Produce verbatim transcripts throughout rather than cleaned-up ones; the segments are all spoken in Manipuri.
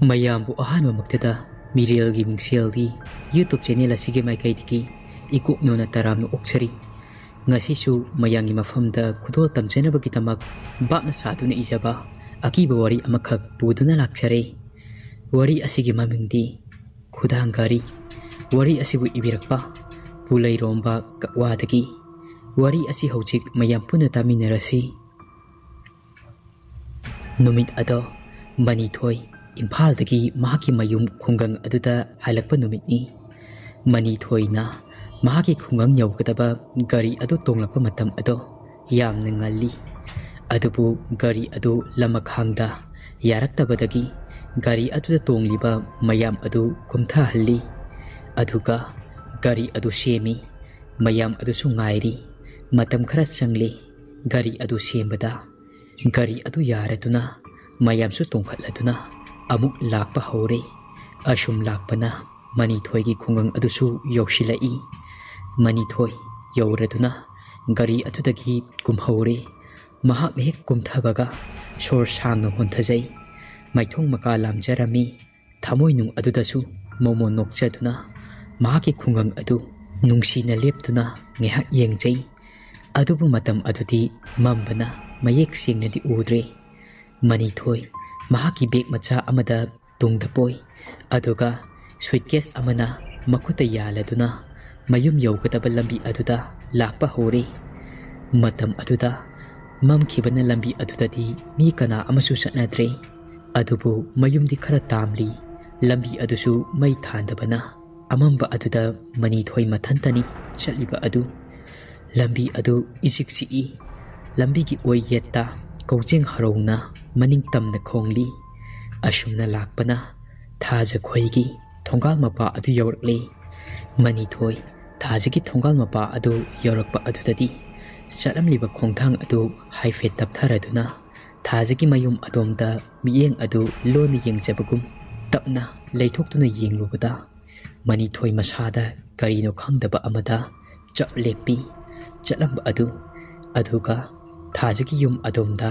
ꯃꯌꯥꯝꯕꯨ ꯑꯍꯥꯟꯕꯃꯛꯇꯗ ꯃꯤꯔꯦꯜꯒꯤ ꯃꯤꯡꯁꯦꯜꯒꯤ YouTube ꯆꯦꯅꯦꯜ ꯑꯁꯤꯒꯤ ꯃꯥꯏꯀꯩꯗꯒꯤ ꯏꯀꯣꯛꯅꯧꯅ ꯇꯔꯥꯝꯅ ꯑꯣꯛꯆꯔꯤ꯫ ꯉꯁꯤꯁꯨ ꯃꯌꯥꯝꯒꯤ ꯃꯐꯝꯗ ꯈꯨꯗꯣꯜ ꯇꯝꯖꯅꯕꯒꯤꯗꯃꯛ ꯚꯥꯞꯅ ꯁꯥꯗꯨꯅ ꯏꯖꯕ ꯑꯀꯤꯕ ꯋꯥꯔꯤ ꯑꯃꯈꯛ ꯄꯨꯗꯨꯅ ꯂꯥꯛꯆꯔꯦ꯫ ꯋꯥꯔꯤ ꯑꯁꯤꯒꯤ ꯃꯃꯤꯡꯗꯤ ꯈꯨꯗꯥꯡ ꯘꯔꯤ꯫ ꯋꯥꯔꯤ ꯑꯁꯤꯕꯨ ꯏꯕꯤꯔꯛꯄ ꯄꯨꯂꯩꯔꯣꯝꯕ ꯀꯛꯋꯥꯗꯒꯤ꯫ ꯋꯥꯔꯤ ꯑꯁꯤ ꯍꯧꯖꯤꯛ ꯃꯌꯥꯝ ꯄꯨꯟꯅ ꯇꯥꯃꯤꯟꯅꯔꯁꯤ꯫ ꯅꯨꯃꯤꯠ ꯑꯗꯣ ꯃꯅꯤꯊꯣꯏ ꯏꯝꯐꯥꯜꯗꯒꯤ ꯃꯍꯥꯛꯀꯤ ꯃꯌꯨꯝ ꯈꯨꯡꯒꯪ ꯑꯗꯨꯗ ꯍꯜꯂꯛꯄ ꯅꯨꯃꯤꯠꯅꯤ꯫ ꯃꯅꯤꯊꯣꯏꯅ ꯃꯍꯥꯛꯀꯤ ꯈꯨꯡꯒꯪ ꯌꯧꯒꯗꯕ ꯒꯥꯔꯤ ꯑꯗꯨ ꯇꯣꯡꯂꯛꯄ ꯃꯇꯝ ꯑꯗꯣ ꯌꯥꯝꯅ ꯉꯜꯂꯤ꯫ ꯑꯗꯨꯕꯨ ꯒꯥꯔꯤ ꯑꯗꯨ ꯂꯃꯈꯥꯡꯗ ꯌꯥꯔꯛꯇꯕꯗꯒꯤ ꯒꯥꯔꯤ ꯑꯗꯨꯗ ꯇꯣꯡꯂꯤꯕ ꯃꯌꯥꯝ ꯑꯗꯨ ꯀꯨꯝꯊꯍꯜꯂꯤ꯫ ꯑꯗꯨꯒ ꯒꯥꯔꯤ ꯑꯗꯨ ꯁꯦꯝꯃꯤ꯫ ꯃꯌꯥꯝ ꯑꯗꯨꯁꯨ ꯉꯥꯏꯔꯤ꯫ ꯃꯇꯝ ꯈꯔ ꯆꯪꯂꯤ꯫ ꯒꯥꯔꯤ ꯑꯗꯨ ꯁꯦꯝꯕꯗ ꯒꯥꯔꯤ ꯑꯗꯨ ꯌꯥꯔꯗꯨꯅ ꯃꯌꯥꯝꯁꯨ ꯇꯣꯡꯈꯠꯂꯗꯨꯅ ꯑꯃꯨꯛ ꯂꯥꯛꯄ ꯍꯧꯔꯦ꯫ ꯑꯁꯨꯝ ꯂꯥꯛꯄꯅ ꯃꯅꯤꯊꯣꯏꯒꯤ ꯈꯨꯡꯒꯪ ꯑꯗꯨꯁꯨ ꯌꯧꯁꯤꯜꯂꯛꯏ꯫ ꯃꯅꯤꯊꯣꯏ ꯌꯧꯔꯗꯨꯅ ꯒꯥꯔꯤ ꯑꯗꯨꯗꯒꯤ ꯀꯨꯝꯍꯧꯔꯦ꯫ ꯃꯍꯥꯛꯅ ꯍꯦꯛ ꯀꯨꯝꯊꯕꯒ ꯁꯣꯔ ꯁꯥꯡꯅ ꯍꯣꯟꯊꯖꯩ꯫ ꯃꯥꯏꯊꯣꯡ ꯃꯀꯥ ꯂꯥꯝꯖꯔꯝꯃꯤ꯫ ꯊꯃꯣꯏꯅꯨꯡ ꯑꯗꯨꯗꯁꯨ ꯃꯣꯃꯣꯟ ꯅꯣꯛꯆꯗꯨꯅ ꯃꯍꯥꯛꯀꯤ ꯈꯨꯡꯒꯪ ꯑꯗꯨ ꯅꯨꯡꯁꯤꯅ ꯂꯦꯞꯇꯨꯅ ꯉꯥꯏꯍꯥꯛ ꯌꯦꯡꯖꯩ꯫ ꯑꯗꯨꯕꯨ ꯃꯇꯝ ꯑꯗꯨꯗꯤ ꯃꯝꯕꯅ ꯃꯌꯦꯛ ꯁꯦꯡꯅꯗꯤ ꯎꯗ꯭ꯔꯦ꯫ ꯃꯅꯤꯊꯣꯏ ꯃꯍꯥꯛꯀꯤ ꯕꯦꯒ ꯃꯆꯥ ꯑꯃꯗ ꯇꯨꯡꯗ ꯄꯣꯏ, ꯑꯗꯨꯒ ꯁꯨꯏꯠꯀꯦꯁ ꯑꯃꯅ ꯃꯈꯨꯠꯇ ꯌꯥꯜꯂꯗꯨꯅ ꯃꯌꯨꯝ ꯌꯧꯒꯗꯕ ꯂꯝꯕꯤ ꯑꯗꯨꯗ ꯂꯥꯛꯄ ꯍꯧꯔꯦ꯫ ꯃꯇꯝ ꯑꯗꯨꯗ ꯃꯝꯈꯤꯕꯅ ꯂꯝꯕꯤ ꯑꯗꯨꯗꯗꯤ ꯃꯤ ꯀꯅꯥ ꯑꯃꯁꯨ ꯆꯠꯅꯗ꯭ꯔꯦ꯫ ꯑꯗꯨꯕꯨ ꯃꯌꯨꯝꯗꯤ ꯈꯔ ꯇꯥꯝꯂꯤ꯫ ꯂꯝꯕꯤ ꯑꯗꯨꯁꯨ ꯃꯩ ꯊꯥꯟꯗꯕꯅ ꯑꯃꯝꯕ ꯑꯗꯨꯗ ꯃꯅꯤꯊꯣꯏ ꯃꯊꯟꯇꯅꯤ ꯆꯠꯂꯤꯕ ꯑꯗꯨ꯫ ꯂꯝꯕꯤ ꯑꯗꯨ ꯏꯆꯤꯛ ꯆꯤꯛꯏ꯫ ꯂꯝꯕꯤꯒꯤ ꯑꯣꯏ ꯌꯦꯠꯇ ꯀꯧꯖꯦꯡ ꯍꯔꯧꯅ ꯃꯅꯤꯡ ꯇꯝꯅ ꯈꯣꯡꯂꯤ꯫ ꯑꯁꯨꯝꯅ ꯂꯥꯛꯄꯅ ꯊꯥꯖꯈꯣꯏꯒꯤ ꯊꯣꯡꯒꯥꯜ ꯃꯄꯥ ꯑꯗꯨ ꯌꯧꯔꯛꯂꯦ꯫ ꯃꯅꯤꯊꯣꯏ ꯊꯥꯖꯒꯤ ꯊꯣꯡꯒꯥꯜ ꯃꯄꯥ ꯑꯗꯨ ꯌꯧꯔꯛꯄ ꯑꯗꯨꯗꯗꯤ ꯆꯠꯂꯝꯂꯤꯕ ꯈꯣꯡꯊꯥꯡ ꯑꯗꯨ ꯍꯥꯏꯐꯦꯠ ꯇꯞꯊꯔꯗꯨꯅ ꯊꯥꯖꯒꯤ ꯃꯌꯨꯝ ꯑꯗꯣꯝꯗ ꯃꯤꯠꯌꯦꯡ ꯑꯗꯨ ꯂꯣꯟꯅ ꯌꯦꯡꯖꯕꯒꯨꯝ ꯇꯞꯅ ꯂꯩꯊꯣꯛꯇꯨꯅ ꯌꯦꯡꯂꯨꯕꯗ ꯃꯅꯤꯊꯣꯏ ꯃꯁꯥꯗ ꯀꯔꯤꯅꯣ ꯈꯪꯗꯕ ꯑꯃꯗ ꯆꯞ ꯂꯦꯞꯄꯤ꯫ ꯆꯠꯂꯝꯕ ꯑꯗꯨ, ꯑꯗꯨꯒ ꯊꯥꯖꯒꯤ ꯌꯨꯝ ꯑꯗꯣꯝꯗ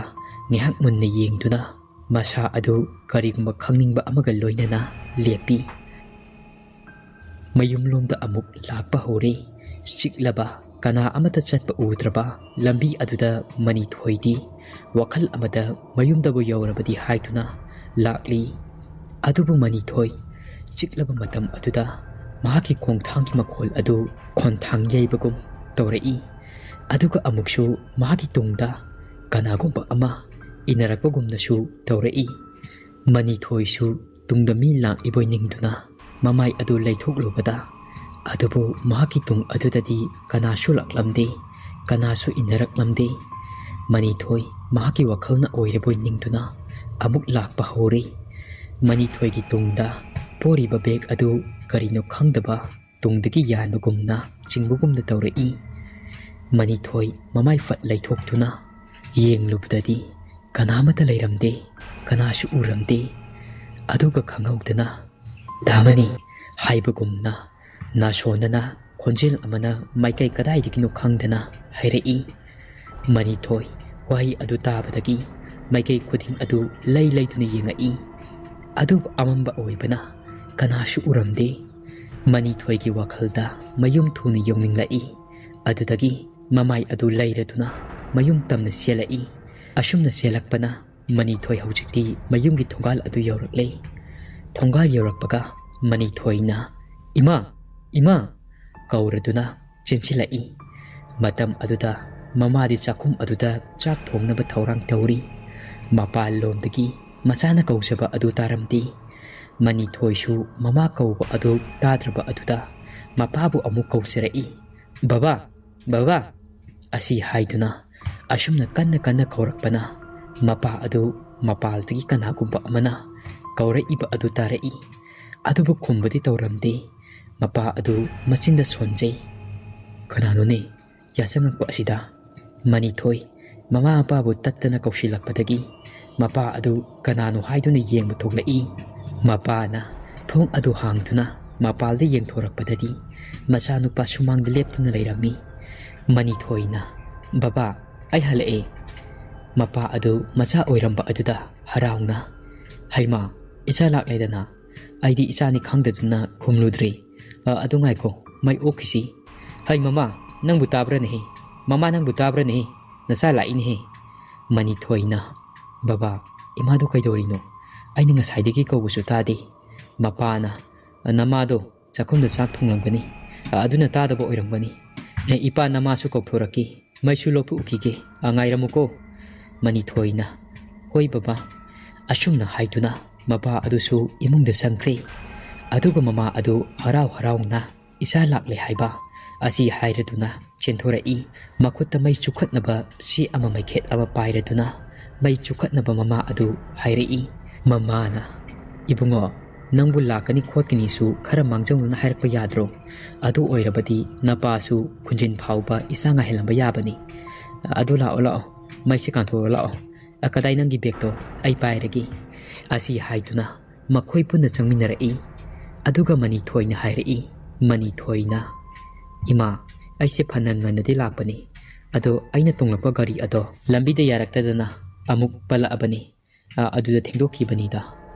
ꯉꯥꯏꯍꯥꯛ ꯃꯨꯟꯅ ꯌꯦꯡꯗꯨꯅ ꯃꯁꯥ ꯑꯗꯨ ꯀꯔꯤꯒꯨꯝꯕ ꯈꯪꯅꯤꯡꯕ ꯑꯃꯒ ꯂꯣꯏꯅꯅ ꯂꯦꯞꯄꯤ꯫ ꯃꯌꯨꯝꯂꯣꯝꯗ ꯑꯃꯨꯛ ꯂꯥꯛꯄ ꯍꯧꯔꯦ꯫ ꯆꯤꯛꯂꯕ, ꯀꯅꯥ ꯑꯃꯠꯇ ꯆꯠꯄ ꯎꯗ꯭ꯔꯕ ꯂꯝꯕꯤ ꯑꯗꯨꯗ ꯃꯅꯤꯊꯣꯏꯗꯤ ꯋꯥꯈꯜ ꯑꯃꯗ ꯃꯌꯨꯝꯗꯕꯨ ꯌꯧꯔꯕꯗꯤ ꯍꯥꯏꯗꯨꯅ ꯂꯥꯛꯂꯤ꯫ ꯑꯗꯨꯕꯨ ꯃꯅꯤꯊꯣꯏ ꯆꯤꯛꯂꯕ ꯃꯇꯝ ꯑꯗꯨꯗ ꯃꯍꯥꯛꯀꯤ ꯈꯣꯡꯊꯥꯡꯒꯤ ꯃꯈꯣꯜ ꯑꯗꯨ ꯈꯣꯟꯊꯥꯡ ꯌꯩꯕꯒꯨꯝ ꯇꯧꯔꯛꯏ꯫ ꯑꯗꯨꯒ ꯑꯃꯨꯛꯁꯨ ꯃꯍꯥꯛꯀꯤ ꯇꯨꯡꯗ ꯀꯅꯥꯒꯨꯝꯕ ꯑꯃ ꯏꯟꯅꯔꯛꯄꯒꯨꯝꯅꯁꯨ ꯇꯧꯔꯛꯏ꯫ ꯃꯅꯤꯊꯣꯏꯁꯨ ꯇꯨꯡꯗ ꯃꯤ ꯂꯥꯛꯂꯤꯕꯣꯏ ꯅꯤꯡꯗꯨꯅ ꯃꯃꯥꯏ ꯑꯗꯨ ꯂꯩꯊꯣꯛꯂꯨꯕꯗ, ꯑꯗꯨꯕꯨ ꯃꯍꯥꯛꯀꯤ ꯇꯨꯡ ꯑꯗꯨꯗꯗꯤ ꯀꯅꯥꯁꯨ ꯂꯥꯛꯂꯝꯗꯦ, ꯀꯅꯥꯁꯨ ꯏꯟꯅꯔꯛꯂꯝꯗꯦ꯫ ꯃꯅꯤꯊꯣꯏ ꯃꯍꯥꯛꯀꯤ ꯋꯥꯈꯜꯅ ꯑꯣꯏꯔꯕꯣꯏ ꯅꯤꯡꯗꯨꯅ ꯑꯃꯨꯛ ꯂꯥꯛꯄ ꯍꯧꯔꯦ꯫ ꯃꯅꯤꯊꯣꯏꯒꯤ ꯇꯨꯡꯗ ꯄꯣꯔꯤꯕ ꯕꯦꯒ ꯑꯗꯨ ꯀꯔꯤꯅꯣ ꯈꯪꯗꯕ ꯇꯨꯡꯗꯒꯤ ꯌꯥꯟꯕꯒꯨꯝꯅ ꯆꯤꯡꯕꯒꯨꯝꯅ ꯇꯧꯔꯛꯏ꯫ ꯃꯅꯤꯊꯣꯏ ꯃꯃꯥꯏ ꯐꯠ ꯂꯩꯊꯣꯛꯇꯨꯅ ꯌꯦꯡꯂꯨꯕꯗꯗꯤ ꯀꯅꯥꯃꯠꯇ ꯂꯩꯔꯝꯗꯦ, ꯀꯅꯥꯁꯨ ꯎꯔꯝꯗꯦ꯫ ꯑꯗꯨꯒ ꯈꯪꯍꯧꯗꯅ "ꯗꯥꯃꯅꯤ" ꯍꯥꯏꯕꯒꯨꯝꯅ ꯅꯥꯁꯣꯟꯅꯅ ꯈꯣꯟꯖꯦꯜ ꯑꯃꯅ ꯃꯥꯏꯀꯩ ꯀꯗꯥꯏꯗꯒꯤꯅꯣ ꯈꯪꯗꯅ ꯍꯥꯏꯔꯛꯏ꯫ ꯃꯅꯤꯊꯣꯏ ꯋꯥꯍꯩ ꯑꯗꯨ ꯇꯥꯕꯗꯒꯤ ꯃꯥꯏꯀꯩ ꯈꯨꯗꯤꯡ ꯑꯗꯨ ꯂꯩ ꯂꯩꯗꯨꯅ ꯌꯦꯡꯉꯛꯏ꯫ ꯑꯗꯨꯕꯨ ꯑꯃꯝꯕ ꯑꯣꯏꯕꯅ ꯀꯅꯥꯁꯨ ꯎꯔꯝꯗꯦ꯫ ꯃꯅꯤꯊꯣꯏꯒꯤ ꯋꯥꯈꯜꯗ ꯃꯌꯨꯝ ꯊꯨꯅ ꯌꯧꯅꯤꯡꯂꯛꯏ꯫ ꯑꯗꯨꯗꯒꯤ ꯃꯃꯥꯏ ꯑꯗꯨ ꯂꯩꯔꯗꯨꯅ ꯃꯌꯨꯝ ꯇꯝꯅ ꯆꯦꯜꯂꯛꯏ꯫ ꯑꯁꯨꯝꯅ ꯆꯦꯜꯂꯛꯄꯅ ꯃꯅꯤꯊꯣꯏ ꯍꯧꯖꯤꯛꯇꯤ ꯃꯌꯨꯝꯒꯤ ꯊꯣꯡꯒꯥꯜ ꯑꯗꯨ ꯌꯧꯔꯛꯂꯦ꯫ ꯊꯣꯡꯒꯥꯜ ꯌꯧꯔꯛꯄꯒ ꯃꯅꯤꯊꯣꯏꯅ "ꯏꯃꯥ! ꯏꯃꯥ!" ꯀꯧꯔꯗꯨꯅ ꯆꯦꯟꯁꯤꯜꯂꯛꯏ꯫ ꯃꯇꯝ ꯑꯗꯨꯗ ꯃꯃꯥꯗꯤ ꯆꯥꯛꯈꯨꯝ ꯑꯗꯨꯗ ꯆꯥꯛ ꯊꯣꯡꯅꯕ ꯊꯧꯔꯥꯡ ꯇꯧꯔꯤ꯫ ꯃꯄꯥꯟꯂꯣꯝꯗꯒꯤ ꯃꯆꯥꯅ ꯀꯧꯖꯕ ꯑꯗꯨ ꯇꯥꯔꯝꯗꯦ꯫ ꯃꯅꯤꯊꯣꯏꯁꯨ ꯃꯃꯥ ꯀꯧꯕ ꯑꯗꯨ ꯇꯥꯗ꯭ꯔꯕ ꯑꯗꯨꯗ ꯃꯄꯥꯕꯨ ꯑꯃꯨꯛ ꯀꯧꯖꯔꯛꯏ꯫ "ꯕꯕꯥ! ꯕꯕꯥ!" ꯑꯁꯤ ꯍꯥꯏꯗꯨꯅ ꯑꯁꯨꯝꯅ ꯀꯟꯅ ꯀꯟꯅ ꯀꯧꯔꯛꯄꯅ ꯃꯄꯥ ꯑꯗꯨ ꯃꯄꯥꯜꯗꯒꯤ ꯀꯅꯥꯒꯨꯝꯕ ꯑꯃꯅ ꯀꯧꯔꯛꯏꯕ ꯑꯗꯨ ꯇꯥꯔꯛꯏ꯫ ꯑꯗꯨꯕꯨ ꯈꯨꯝꯕꯗꯤ ꯇꯧꯔꯝꯗꯦ꯫ ꯃꯄꯥ ꯑꯗꯨ ꯃꯆꯤꯟꯗ ꯁꯣꯟꯖꯩ꯫ "ꯀꯅꯥꯅꯣꯅꯦ ꯌꯥꯆꯪꯉꯛꯄ ꯑꯁꯤꯗ?" ꯃꯅꯤꯊꯣꯏ ꯃꯃꯥ ꯃꯄꯥꯕꯨ ꯇꯠꯇꯅ ꯀꯧꯁꯤꯜꯂꯛꯄꯗꯒꯤ ꯃꯄꯥ ꯑꯗꯨ ꯀꯅꯥꯅꯣ ꯍꯥꯏꯗꯨꯅ ꯌꯦꯡꯕ ꯊꯣꯛꯂꯛꯏ꯫ ꯃꯄꯥꯅ ꯊꯣꯡ ꯑꯗꯨ ꯍꯥꯡꯗꯨꯅ ꯃꯄꯥꯜꯗ ꯌꯦꯡꯊꯣꯔꯛꯄꯗꯗꯤ ꯃꯆꯥꯅꯨꯄꯥ ꯁꯨꯃꯥꯡꯗ ꯂꯦꯞꯇꯨꯅ ꯂꯩꯔꯝꯃꯤ꯫ ꯃꯅꯤꯊꯣꯏꯅ, "ꯕꯕꯥ, ꯑꯩ ꯍꯜꯂꯛꯑꯦ꯫ ꯃꯄꯥ ꯑꯗꯨ ꯃꯆꯥ ꯑꯣꯏꯔꯝꯕ ꯑꯗꯨꯗ ꯍꯔꯥꯎꯅ, "ꯍꯩꯃꯥ, ꯏꯆꯥ ꯂꯥꯛꯂꯦꯗꯅ, ꯑꯩꯗꯤ ꯏꯆꯥꯅꯤ ꯈꯪꯗꯗꯨꯅ ꯈꯨꯝꯂꯨꯗ꯭ꯔꯦ꯫ ꯑ, ꯑꯗꯨ ꯉꯥꯏꯈꯣ, ꯃꯩ ꯑꯣꯛꯈꯤꯁꯤ꯫ ꯍꯩ ꯃꯃꯥ, ꯅꯪꯕꯨ ꯇꯥꯕ꯭ꯔꯅꯦꯍꯦ? ꯃꯃꯥ, ꯅꯪꯕꯨ ꯇꯥꯕ꯭ꯔꯅꯦꯍꯦ? ꯅꯆꯥ ꯂꯥꯛꯏꯅꯦꯍꯦ꯫" ꯃꯅꯤꯊꯣꯏꯅ, "ꯕꯕꯥ, ꯏꯃꯥꯗꯨ ꯀꯩꯗꯧꯔꯤꯅꯣ? ꯑꯩꯅ ꯉꯁꯥꯏꯗꯒꯤ ꯀꯧꯕꯁꯨ ꯇꯥꯗꯦ꯫" ꯃꯄꯥꯅ, "ꯅꯃꯥꯗꯣ ꯆꯥꯛꯈꯨꯝꯗ ꯆꯥꯛ ꯊꯣꯡꯂꯝꯒꯅꯤ꯫ ꯑ, ꯑꯗꯨꯅ ꯇꯥꯗꯕ ꯑꯣꯏꯔꯝꯒꯅꯤ꯫ ꯑꯦ, ꯏꯄꯥ, ꯅꯃꯥꯁꯨ ꯀꯧꯊꯣꯔꯛꯀꯦ꯫ ꯃꯩꯁꯨ ꯂꯧꯊꯣꯛꯎꯈꯤꯒꯦ꯫ ꯑ, ꯉꯥꯏꯔꯝꯃꯨꯀꯣ꯫" ꯃꯅꯤꯊꯣꯏꯅ, "ꯍꯣꯏ ꯕꯕꯥ꯫" ꯑꯁꯨꯝꯅ ꯍꯥꯏꯗꯨꯅ ꯃꯄꯥ ꯑꯗꯨꯁꯨ ꯏꯃꯨꯡꯗ ꯆꯪꯈ꯭ꯔꯦ꯫ ꯑꯗꯨꯒ ꯃꯃꯥ ꯑꯗꯨ ꯍꯔꯥꯎ ꯍꯔꯥꯎꯅ ꯏꯆꯥ ꯂꯥꯛꯂꯦ ꯍꯥꯏꯕ ꯑꯁꯤ ꯍꯥꯏꯔꯗꯨꯅ ꯆꯦꯟꯊꯣꯔꯛꯏ꯫ ꯃꯈꯨꯠꯇ ꯃꯩ ꯆꯨꯈꯠꯅꯕ ꯆꯦ ꯑꯃ ꯃꯩꯈꯦꯠ ꯑꯃ ꯄꯥꯏꯔꯗꯨꯅ ꯃꯩ ꯆꯨꯈꯠꯅꯕ ꯃꯃꯥ ꯑꯗꯨ ꯍꯥꯏꯔꯛꯏ꯫ ꯃꯃꯥꯅ, "ꯏꯕꯨꯡꯉꯣ, ꯅꯪꯕꯨ ꯂꯥꯛꯀꯅꯤ ꯈꯣꯠꯀꯅꯤꯁꯨ ꯈꯔ ꯃꯥꯡꯖꯧꯅꯅ ꯍꯥꯏꯔꯛꯄ ꯌꯥꯗ꯭ꯔꯣ? ꯑꯗꯨ ꯑꯣꯏꯔꯕꯗꯤ ꯅꯄꯥꯁꯨ ꯈꯨꯟꯖꯤꯟ ꯐꯥꯎꯕ ꯏꯆꯥ ꯉꯥꯏꯍꯜꯂꯝꯕ ꯌꯥꯕꯅꯤ꯫ ꯑꯗꯨ ꯂꯥꯛꯑꯣ, ꯂꯥꯛꯑꯣ, ꯃꯩꯁꯦ ꯀꯥꯟꯊꯣꯛꯑꯣ, ꯂꯥꯛꯑꯣ꯫ ꯑ, ꯀꯗꯥꯏ ꯅꯪꯒꯤ ꯕꯦꯒꯇꯣ? ꯑꯩ ꯄꯥꯏꯔꯒꯦ꯫" ꯑꯁꯤ ꯍꯥꯏꯗꯨꯅ ꯃꯈꯣꯏ ꯄꯨꯟꯅ ꯆꯪꯃꯤꯟꯅꯔꯛꯏ꯫ ꯑꯗꯨꯒ ꯃꯅꯤꯊꯣꯏꯅ ꯍꯥꯏꯔꯛꯏ, ꯃꯅꯤꯊꯣꯏꯅ, "ꯏꯃꯥ, ꯑꯩꯁꯦ ꯐꯅ ꯉꯟꯅꯗꯤ ꯂꯥꯛꯄꯅꯤ, ꯑꯗꯣ ꯑꯩꯅ ꯇꯣꯡꯂꯛꯄ ꯒꯥꯔꯤ ꯑꯗꯣ ꯂꯝꯕꯤꯗ ꯌꯥꯔꯛꯇꯗꯅ ꯑꯃꯨꯛ ꯄꯜꯂꯛꯑꯕꯅꯤ꯫ ꯑ, ꯑꯗꯨꯗ ꯊꯦꯡꯗꯣꯛꯈꯤꯕꯅꯤꯗ꯫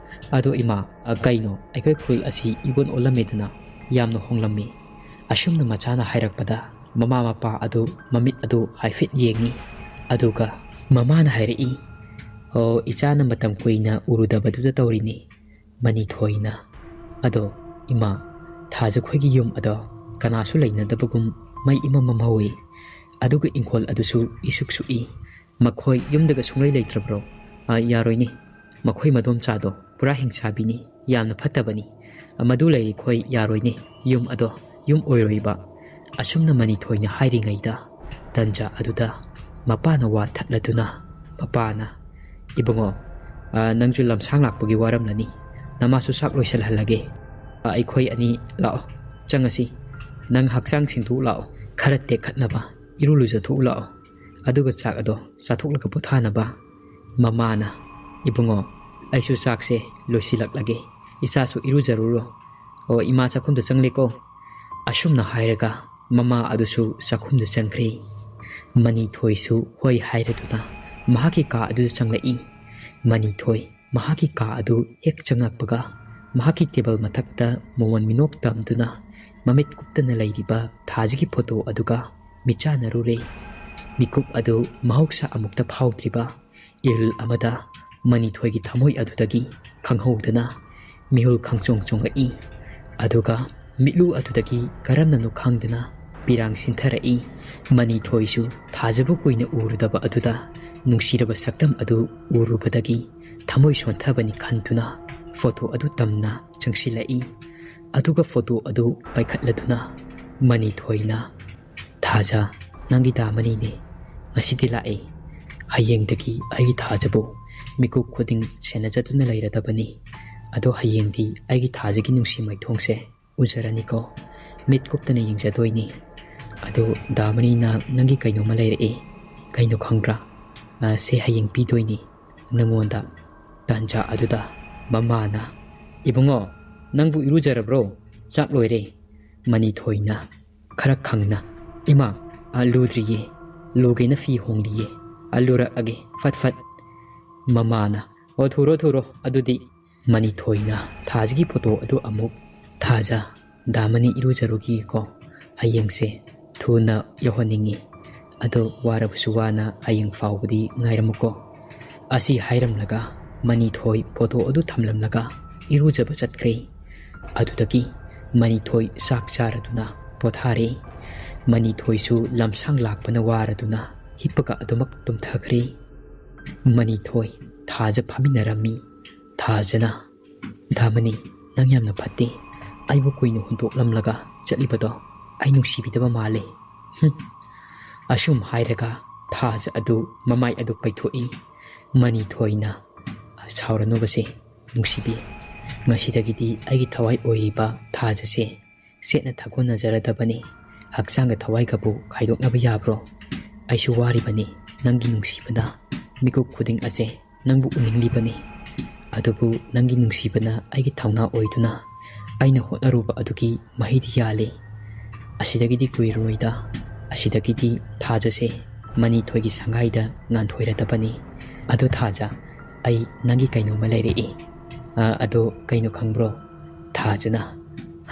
ꯑꯗꯣ ꯏꯃꯥ, ꯑ, ꯀꯩꯅꯣ, ꯑꯩꯈꯣꯏ ꯈꯨꯜ ꯑꯁꯤ ꯏꯑꯣꯟ ꯑꯣꯜꯂꯝꯃꯦꯗꯅ, ꯌꯥꯝꯅ ꯍꯣꯡꯂꯝꯃꯤ꯫" ꯑꯁꯨꯝꯅ ꯃꯆꯥꯅ ꯍꯥꯏꯔꯛꯄꯗ ꯃꯃꯥ ꯃꯄꯥ ꯑꯗꯨ ꯃꯃꯤꯠ ꯑꯗꯨ ꯍꯥꯏꯐꯦꯠ ꯌꯦꯡꯉꯤ꯫ ꯑꯗꯨꯒ ꯃꯃꯥꯅ ꯍꯥꯏꯔꯛꯏ, "ꯑꯣ, ꯏꯆꯥꯅ ꯃꯇꯝ ꯀꯨꯏꯅ ꯎꯔꯨꯗꯕꯗꯨꯗ ꯇꯧꯔꯤꯅꯤ, ꯃꯅꯤꯊꯣꯏꯅ꯫ ꯑꯗꯣ ꯏꯃꯥ, ꯊꯥꯖꯈꯣꯏꯒꯤ ꯌꯨꯝ ꯑꯗꯣ ꯀꯅꯥꯁꯨ ꯂꯩꯅꯗꯕꯒꯨꯝ ꯃꯩ ꯏꯃꯝ ꯃꯝꯍꯧꯏ꯫ ꯑꯗꯨꯒ ꯏꯪꯈꯣꯜ ꯑꯗꯨꯁꯨ ꯏꯁꯨꯛ ꯁꯨꯛꯏ꯫ ꯃꯈꯣꯏ ꯌꯨꯝꯗꯒ ꯁꯨꯡꯂꯩ ꯂꯩꯇ꯭ꯔꯕ꯭ꯔꯣ?" "ꯑ, ꯌꯥꯔꯣꯏꯅꯦ꯫ ꯃꯈꯣꯏ ꯃꯗꯣꯝꯆꯥꯗꯣ ꯄꯨꯔꯥ ꯍꯤꯡꯁꯥꯕꯤꯅꯤ, ꯌꯥꯝꯅ ꯐꯠꯇꯕꯅꯤ꯫ ꯃꯗꯨ ꯂꯩꯔꯤꯈꯣꯏ ꯌꯥꯔꯣꯏꯅꯦ, ꯌꯨꯝ ꯑꯗꯣ ꯌꯨꯝ ꯑꯣꯏꯔꯣꯏꯕ꯫" ꯑꯁꯨꯝꯅ ꯃꯅꯤꯊꯣꯏꯅ ꯍꯥꯏꯔꯤꯉꯩꯗ ꯇꯟꯖꯥ ꯑꯗꯨꯗ ꯃꯄꯥꯅ ꯋꯥ ꯊꯠꯂꯗꯨꯅ ꯃꯄꯥꯅ, "ꯏꯕꯨꯡꯉꯣ, ꯑ, ꯅꯪꯁꯨ ꯂꯝꯁꯥꯡ ꯂꯥꯛꯄꯒꯤ ꯋꯥꯔꯝꯂꯅꯤ꯫ ꯅꯃꯥꯁꯨ ꯆꯥꯛ ꯂꯣꯏꯁꯤꯜꯍꯜꯂꯒꯦ꯫ ꯑ, ꯑꯩꯈꯣꯏ ꯑꯅꯤ ꯂꯥꯛꯑꯣ, ꯆꯪꯉꯁꯤ꯫ ꯅꯪ ꯍꯛꯆꯥꯡ ꯁꯦꯡꯗꯣꯛꯎ ꯂꯥꯛꯑꯣ, ꯈꯔ ꯇꯦꯛꯈꯠꯅꯕ ꯏꯔꯨ ꯂꯨꯖꯊꯣꯛꯎ ꯂꯥꯛꯑꯣ꯫ ꯑꯗꯨꯒ ꯆꯥꯛ ꯑꯗꯣ ꯆꯥꯊꯣꯛꯂꯒ ꯄꯣꯊꯥꯅꯕ꯫" ꯃꯃꯥꯅ, "ꯏꯕꯨꯡꯉꯣ, ꯑꯩꯁꯨ ꯆꯥꯛꯁꯦ ꯂꯣꯏꯁꯤꯜꯂꯛꯂꯒꯦ꯫ ꯏꯆꯥꯁꯨ ꯏꯔꯨꯖꯔꯨꯔꯣ꯫ ꯑꯣ, ꯏꯃꯥ ꯆꯥꯛꯈꯨꯝꯗ ꯆꯪꯂꯦꯀꯣ꯫" ꯑꯁꯨꯝꯅ ꯍꯥꯏꯔꯒ ꯃꯃꯥ ꯑꯗꯨꯁꯨ ꯆꯥꯛꯈꯨꯝꯗ ꯆꯪꯈ꯭ꯔꯦ꯫ ꯃꯅꯤꯊꯣꯏꯁꯨ ꯍꯣꯏ ꯍꯥꯏꯔꯗꯨꯅ ꯃꯍꯥꯛꯀꯤ ꯀꯥ ꯑꯗꯨꯗ ꯆꯪꯂꯛꯏ꯫ ꯃꯅꯤꯊꯣꯏ ꯃꯍꯥꯛꯀꯤ ꯀꯥ ꯑꯗꯨ ꯍꯦꯛ ꯆꯪꯂꯛꯄꯒ, ꯃꯍꯥꯛꯀꯤ ꯇꯦꯕꯜ ꯃꯊꯛꯇ ꯃꯣꯟ ꯃꯤꯅꯣꯛ ꯇꯝꯗꯨꯅ ꯃꯃꯤꯠ ꯀꯨꯞꯇꯅ ꯂꯩꯔꯤꯕ ꯊꯥꯖꯒꯤ ꯐꯣꯇꯣ ꯑꯗꯨꯒ ꯃꯤꯆꯥꯟꯅꯔꯨꯔꯦ꯫ ꯃꯤꯀꯨꯞ ꯑꯗꯨ ꯃꯍꯧꯁꯥ ꯑꯃꯨꯛꯇ ꯐꯥꯎꯗ꯭ꯔꯤꯕ ꯏꯔꯤꯜ ꯑꯃꯗ ꯃꯅꯤꯊꯣꯏꯒꯤ ꯊꯃꯣꯏ ꯑꯗꯨꯗꯒꯤ ꯈꯪꯍꯧꯗꯅ ꯃꯤꯍꯨꯜ ꯈꯪꯆꯣꯡ ꯆꯣꯡꯂꯛꯏ꯫ ꯑꯗꯨꯒ ꯃꯤꯠꯂꯨ ꯑꯗꯨꯗꯒꯤ ꯀꯔꯝꯅꯅꯣ ꯈꯪꯗꯅ ꯄꯤꯔꯥꯡ ꯁꯤꯟꯊꯔꯛꯏ꯫ ꯃꯅꯤꯊꯣꯏꯁꯨ ꯊꯥꯖꯕꯨ ꯀꯨꯏꯅ ꯎꯔꯨꯗꯕ ꯑꯗꯨꯗ ꯅꯨꯡꯁꯤꯔꯕ ꯁꯛꯇꯝ ꯑꯗꯨ ꯎꯔꯨꯕꯗꯒꯤ ꯊꯃꯣꯏ ꯁꯣꯟꯊꯕꯅꯤ ꯈꯟꯗꯨꯅ ꯐꯣꯇꯣ ꯑꯗꯨ ꯇꯝꯅ ꯆꯪꯁꯤꯜꯂꯛꯏ꯫ ꯑꯗꯨꯒ ꯐꯣꯇꯣ ꯑꯗꯨ ꯄꯥꯏꯈꯠꯂꯗꯨꯅ ꯃꯅꯤꯊꯣꯏꯅ, "ꯊꯥꯖ, ꯅꯪꯒꯤ ꯗꯥꯃꯅꯤꯅꯦ꯫ ꯉꯁꯤꯗꯤ ꯂꯥꯛꯑꯦ꯫ ꯍꯌꯦꯡꯗꯒꯤ ꯑꯩꯒꯤ ꯊꯥꯖꯕꯨ ꯃꯤꯀꯨꯞ ꯈꯨꯗꯤꯡ ꯁꯦꯟꯅꯖꯗꯨꯅ ꯂꯩꯔꯗꯕꯅꯤ꯫ ꯑꯗꯣ ꯍꯌꯦꯡꯗꯤ ꯑꯩꯒꯤ ꯊꯥꯖꯒꯤ ꯅꯨꯡꯁꯤ ꯃꯥꯏꯊꯣꯡꯁꯦ ꯎꯖꯔꯅꯤꯀꯣ꯫ ꯃꯤꯠ ꯀꯨꯞꯇꯅ ꯌꯦꯡꯖꯗꯣꯏꯅꯤ꯫ ꯑꯗꯣ ꯗꯥꯃꯅꯤꯅ ꯅꯪꯒꯤ ꯀꯩꯅꯣꯝꯃ ꯂꯩꯔꯛꯑꯦ꯫ ꯀꯩꯅꯣ ꯈꯪꯕ꯭ꯔꯥ? ꯑ, ꯁꯦ ꯍꯌꯦꯡ ꯄꯤꯗꯣꯏꯅꯤ ꯅꯪꯉꯣꯟꯗ꯫" ꯇꯥꯟꯖꯥ ꯑꯗꯨꯗ ꯃꯃꯥꯅ, "ꯏꯕꯨꯡꯉꯣ, ꯅꯪꯕꯨ ꯏꯔꯨꯖꯔꯕ꯭ꯔꯣ? ꯆꯥꯛ ꯂꯣꯏꯔꯦ꯫" ꯃꯅꯤꯊꯣꯏꯅ ꯈꯔ ꯈꯪꯅ, "ꯏꯃꯥ, ꯑ, ꯂꯨꯗ꯭ꯔꯤꯌꯦ꯫ ꯂꯨꯒꯦꯅ ꯐꯤ ꯍꯣꯡꯂꯤꯌꯦ꯫ ꯑ, ꯂꯨꯔꯛꯑꯒꯦ, ꯐꯠ ꯐꯠ꯫" ꯃꯃꯥꯅ, "ꯑꯣ, ꯊꯨꯔꯣ, ꯊꯨꯔꯣ ꯑꯗꯨꯗꯤ꯫" ꯃꯅꯤꯊꯣꯏꯅ ꯊꯥꯖꯒꯤ ꯐꯣꯇꯣ ꯑꯗꯨ ꯑꯃꯨꯛ, "ꯊꯥꯖ, ꯗꯥꯃꯅꯤ ꯏꯔꯨꯖꯔꯨꯈꯤꯒꯦꯀꯣ꯫ ꯍꯌꯦꯡꯁꯦ ꯊꯨꯅ ꯌꯧꯍꯟꯅꯤꯡꯉꯤ꯫ ꯑꯗꯣ ꯋꯥꯔꯕꯁꯨ ꯋꯥꯅ ꯍꯌꯦꯡ ꯐꯥꯎꯕꯗꯤ ꯉꯥꯏꯔꯝꯃꯨꯀꯣ꯫" ꯑꯁꯤ ꯍꯥꯏꯔꯝꯂꯒ ꯃꯅꯤꯊꯣꯏ ꯐꯣꯇꯣ ꯑꯗꯨ ꯊꯝꯂꯝꯂꯒ ꯏꯔꯨꯖꯕ ꯆꯠꯈ꯭ꯔꯦ꯫ ꯑꯗꯨꯗꯒꯤ ꯃꯅꯤꯊꯣꯏ ꯆꯥꯛ ꯆꯥꯔꯗꯨꯅ ꯄꯣꯊꯥꯔꯦ꯫ ꯃꯅꯤꯊꯣꯏꯁꯨ ꯂꯝꯁꯥꯡ ꯂꯥꯛꯄꯅ ꯋꯥꯔꯗꯨꯅ ꯍꯤꯞꯄꯒ ꯑꯗꯨꯃꯛ ꯇꯨꯝꯊꯈ꯭ꯔꯦ꯫ ꯃꯅꯤꯊꯣꯏ ꯊꯥꯖ ꯐꯝꯃꯤꯟꯅꯔꯝꯃꯤ꯫ ꯊꯥꯖꯅ, "ꯗꯥꯃꯅꯤ, ꯅꯪ ꯌꯥꯝꯅ ꯐꯠꯇꯦ꯫ ꯑꯩꯕꯨ ꯀꯨꯏꯅ ꯍꯨꯟꯗꯣꯛꯂꯝꯂꯒ ꯆꯠꯂꯤꯕꯗꯣ ꯑꯩ ꯅꯨꯡꯁꯤꯕꯤꯗꯕ ꯃꯥꯜꯂꯦ꯫" ꯍꯨꯝ꯫ ꯑꯁꯨꯝ ꯍꯥꯏꯔꯒ ꯊꯥꯖ ꯑꯗꯨ ꯃꯃꯥꯏ ꯑꯗꯨ ꯄꯩꯊꯣꯛꯏ꯫ ꯃꯅꯤꯊꯣꯏꯅ, "ꯁꯥꯎꯔꯅꯨꯕꯁꯦ, ꯅꯨꯡꯁꯤꯕꯤ꯫ ꯉꯁꯤꯗꯒꯤꯗꯤ ꯑꯩꯒꯤ ꯊꯋꯥꯏ ꯑꯣꯏꯔꯤꯕ ꯊꯥꯖꯁꯦ ꯁꯦꯠꯅ ꯊꯥꯒꯣꯟꯅꯖꯔꯗꯕꯅꯤ꯫ ꯍꯛꯆꯥꯡꯒ ꯊꯋꯥꯏꯒꯕꯨ ꯈꯥꯏꯗꯣꯛꯅꯕ ꯌꯥꯕ꯭ꯔꯣ? ꯑꯩꯁꯨ ꯋꯥꯔꯤꯕꯅꯤ꯫ ꯅꯪꯒꯤ ꯅꯨꯡꯁꯤꯕꯅ ꯃꯤꯀꯨꯞ ꯈꯨꯗꯤꯡ ꯑꯁꯦ ꯅꯪꯕꯨ ꯎꯅꯤꯡꯂꯤꯕꯅꯤ꯫ ꯑꯗꯨꯕꯨ ꯅꯪꯒꯤ ꯅꯨꯡꯁꯤꯕꯅ ꯑꯩꯒꯤ ꯊꯧꯅꯥ ꯑꯣꯏꯗꯨꯅ ꯑꯩꯅ ꯍꯣꯠꯅꯔꯨꯕ ꯑꯗꯨꯒꯤ ꯃꯍꯩꯗꯤ ꯌꯥꯜꯂꯤ꯫ ꯑꯁꯤꯗꯒꯤꯗꯤ ꯀꯨꯏꯔꯔꯣꯏꯗ꯫ ꯑꯁꯤꯗꯒꯤꯗꯤ ꯊꯥꯖꯁꯦ ꯃꯅꯤꯊꯣꯏꯒꯤ ꯁꯪꯒꯥꯏꯗ ꯉꯥꯟꯊꯣꯏꯔꯗꯕꯅꯤ꯫ "ꯑꯗꯣ ꯊꯥꯖ, ꯑꯩ ꯅꯪꯒꯤ ꯀꯩꯅꯣꯝꯃ ꯂꯩꯔꯛꯏ꯫" "ꯑ, ꯑꯗꯣ ꯀꯩꯅꯣ ꯈꯪꯕ꯭ꯔꯣ?" ꯊꯥꯖꯅ,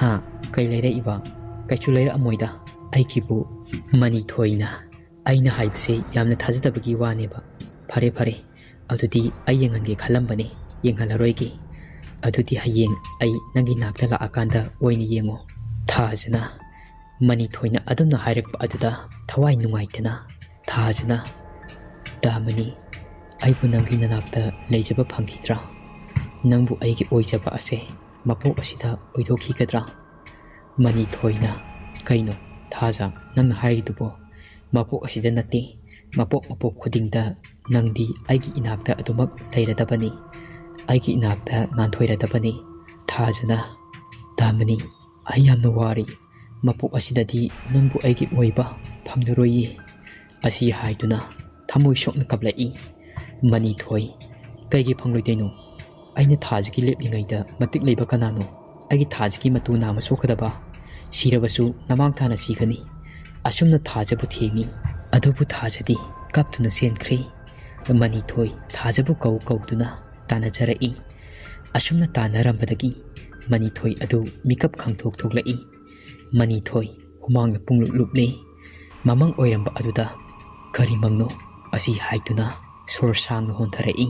"ꯍꯥ, ꯀꯩ ꯂꯩꯔꯛꯏꯕ? ꯀꯩꯁꯨ ꯂꯩꯔꯛꯑꯝꯃꯣꯏꯗ ꯑꯩꯒꯤꯕꯨ꯫" ꯃꯅꯤꯊꯣꯏꯅ, "ꯑꯩꯅ ꯍꯥꯏꯕꯁꯦ ꯌꯥꯝꯅ ꯊꯥꯖꯗꯕꯒꯤ ꯋꯥꯅꯦꯕ꯫ ꯐꯔꯦ, ꯐꯔꯦ, ꯑꯗꯨꯗꯤ ꯑꯩ ꯌꯦꯡꯍꯟꯒꯦ ꯈꯜꯂꯝꯕꯅꯤ, ꯌꯦꯡꯍꯜꯂꯔꯣꯏꯒꯦ꯫ ꯑꯗꯨꯗꯤ ꯍꯌꯦꯡ ꯑꯩ ꯅꯪꯒꯤ ꯅꯥꯛꯇ ꯂꯥꯛꯑꯀꯥꯟꯗ ꯑꯣꯏꯅ ꯌꯦꯡꯉꯣ꯫" ꯊꯥꯖꯅ ꯃꯅꯤꯊꯣꯏꯅ ꯑꯗꯨꯝꯅ ꯍꯥꯏꯔꯛꯄ ꯑꯗꯨꯗ ꯊꯋꯥꯏ ꯅꯨꯡꯉꯥꯏꯇꯅ ꯊꯥꯖꯅ, "ꯗꯥꯃꯅꯤ, ꯑꯩꯕꯨ ꯅꯪꯒꯤ ꯅꯅꯥꯛꯇ ꯂꯩꯖꯕ ꯐꯪꯈꯤꯗ꯭ꯔꯥ? ꯅꯪꯕꯨ ꯑꯩꯒꯤ ꯑꯣꯏꯖꯕ ꯑꯁꯦ ꯃꯄꯣꯛ ꯑꯁꯤꯗ ꯑꯣꯏꯊꯣꯛꯈꯤꯒꯗ꯭ꯔꯥ?" ꯃꯅꯤꯊꯣꯏꯅ, "ꯀꯩꯅꯣ ꯊꯥꯖ, ꯅꯪꯅ ꯍꯥꯏꯔꯤꯗꯨꯕꯣ? ꯃꯄꯣꯛ ꯑꯁꯤꯗ ꯅꯠꯇꯦ, ꯃꯄꯣꯛ ꯃꯄꯣꯛ ꯈꯨꯗꯤꯡꯗ ꯅꯪꯗꯤ ꯑꯩꯒꯤ ꯏꯅꯥꯛꯇ ꯑꯗꯨꯃꯛ ꯂꯩꯔꯗꯕꯅꯤ, ꯑꯩꯒꯤ ꯏꯅꯥꯛꯇ ꯉꯥꯟꯊꯣꯏꯔꯗꯕꯅꯤ꯫" ꯊꯥꯖꯅ, "ꯗꯥꯃꯅꯤ, ꯑꯩ ꯌꯥꯝꯅ ꯋꯥꯔꯤ꯫ ꯃꯄꯣꯛ ꯑꯁꯤꯗꯗꯤ ꯅꯪꯕꯨ ꯑꯩꯒꯤ ꯑꯣꯏꯕ ꯐꯪꯂꯔꯣꯏꯌꯦ꯫" ꯑꯁꯤ ꯍꯥꯏꯗꯨꯅ ꯊꯃꯣꯏ ꯁꯣꯛꯅ ꯀꯞꯂꯛꯏ꯫ ꯃꯅꯤꯊꯣꯏ, "ꯀꯩꯒꯤ ꯐꯪꯂꯣꯏꯗꯣꯏꯅꯣ? ꯑꯩꯅ ꯊꯥꯖꯒꯤ ꯂꯦꯞꯂꯤꯉꯩꯗ ꯃꯇꯤꯛ ꯂꯩꯕ ꯀꯅꯥꯅꯣ? ꯑꯩꯒꯤ ꯊꯥꯖꯒꯤ ꯃꯇꯨ ꯅꯥꯝꯃ ꯁꯣꯛꯀꯗꯕ? ꯁꯤꯔꯕꯁꯨ ꯅꯃꯥꯡ ꯊꯥꯅ ꯁꯤꯒꯅꯤ꯫" ꯑꯁꯨꯝꯅ ꯊꯥꯖꯕꯨ ꯊꯦꯝꯃꯤ꯫ ꯑꯗꯨꯕꯨ ꯊꯥꯖꯗꯤ ꯀꯞꯇꯨꯅ ꯆꯦꯟꯈ꯭ꯔꯦ꯫ ꯃꯅꯤꯊꯣꯏ ꯊꯥꯖꯕꯨ ꯀꯧ ꯀꯧꯗꯨꯅ ꯇꯥꯟꯅꯖꯔꯛꯏ꯫ ꯑꯁꯨꯝꯅ ꯇꯥꯟꯅꯔꯝꯕꯗꯒꯤ ꯃꯅꯤꯊꯣꯏ ꯑꯗꯨ ꯃꯤꯀꯞ ꯈꯪꯊꯣꯛ ꯊꯣꯛꯂꯛꯏ꯫ ꯃꯅꯤꯊꯣꯏ ꯍꯨꯃꯥꯡꯅ ꯄꯨꯡꯂꯨꯞ ꯂꯨꯞꯂꯦ꯫ ꯃꯃꯪ ꯑꯣꯏꯔꯝꯕ ꯑꯗꯨꯗ, "ꯀꯔꯤ ꯃꯪꯅꯣ?" ꯑꯁꯤ ꯍꯥꯏꯗꯨꯅ ꯁꯣꯔ ꯁꯥꯡꯅ ꯍꯣꯟꯊꯔꯛꯏ꯫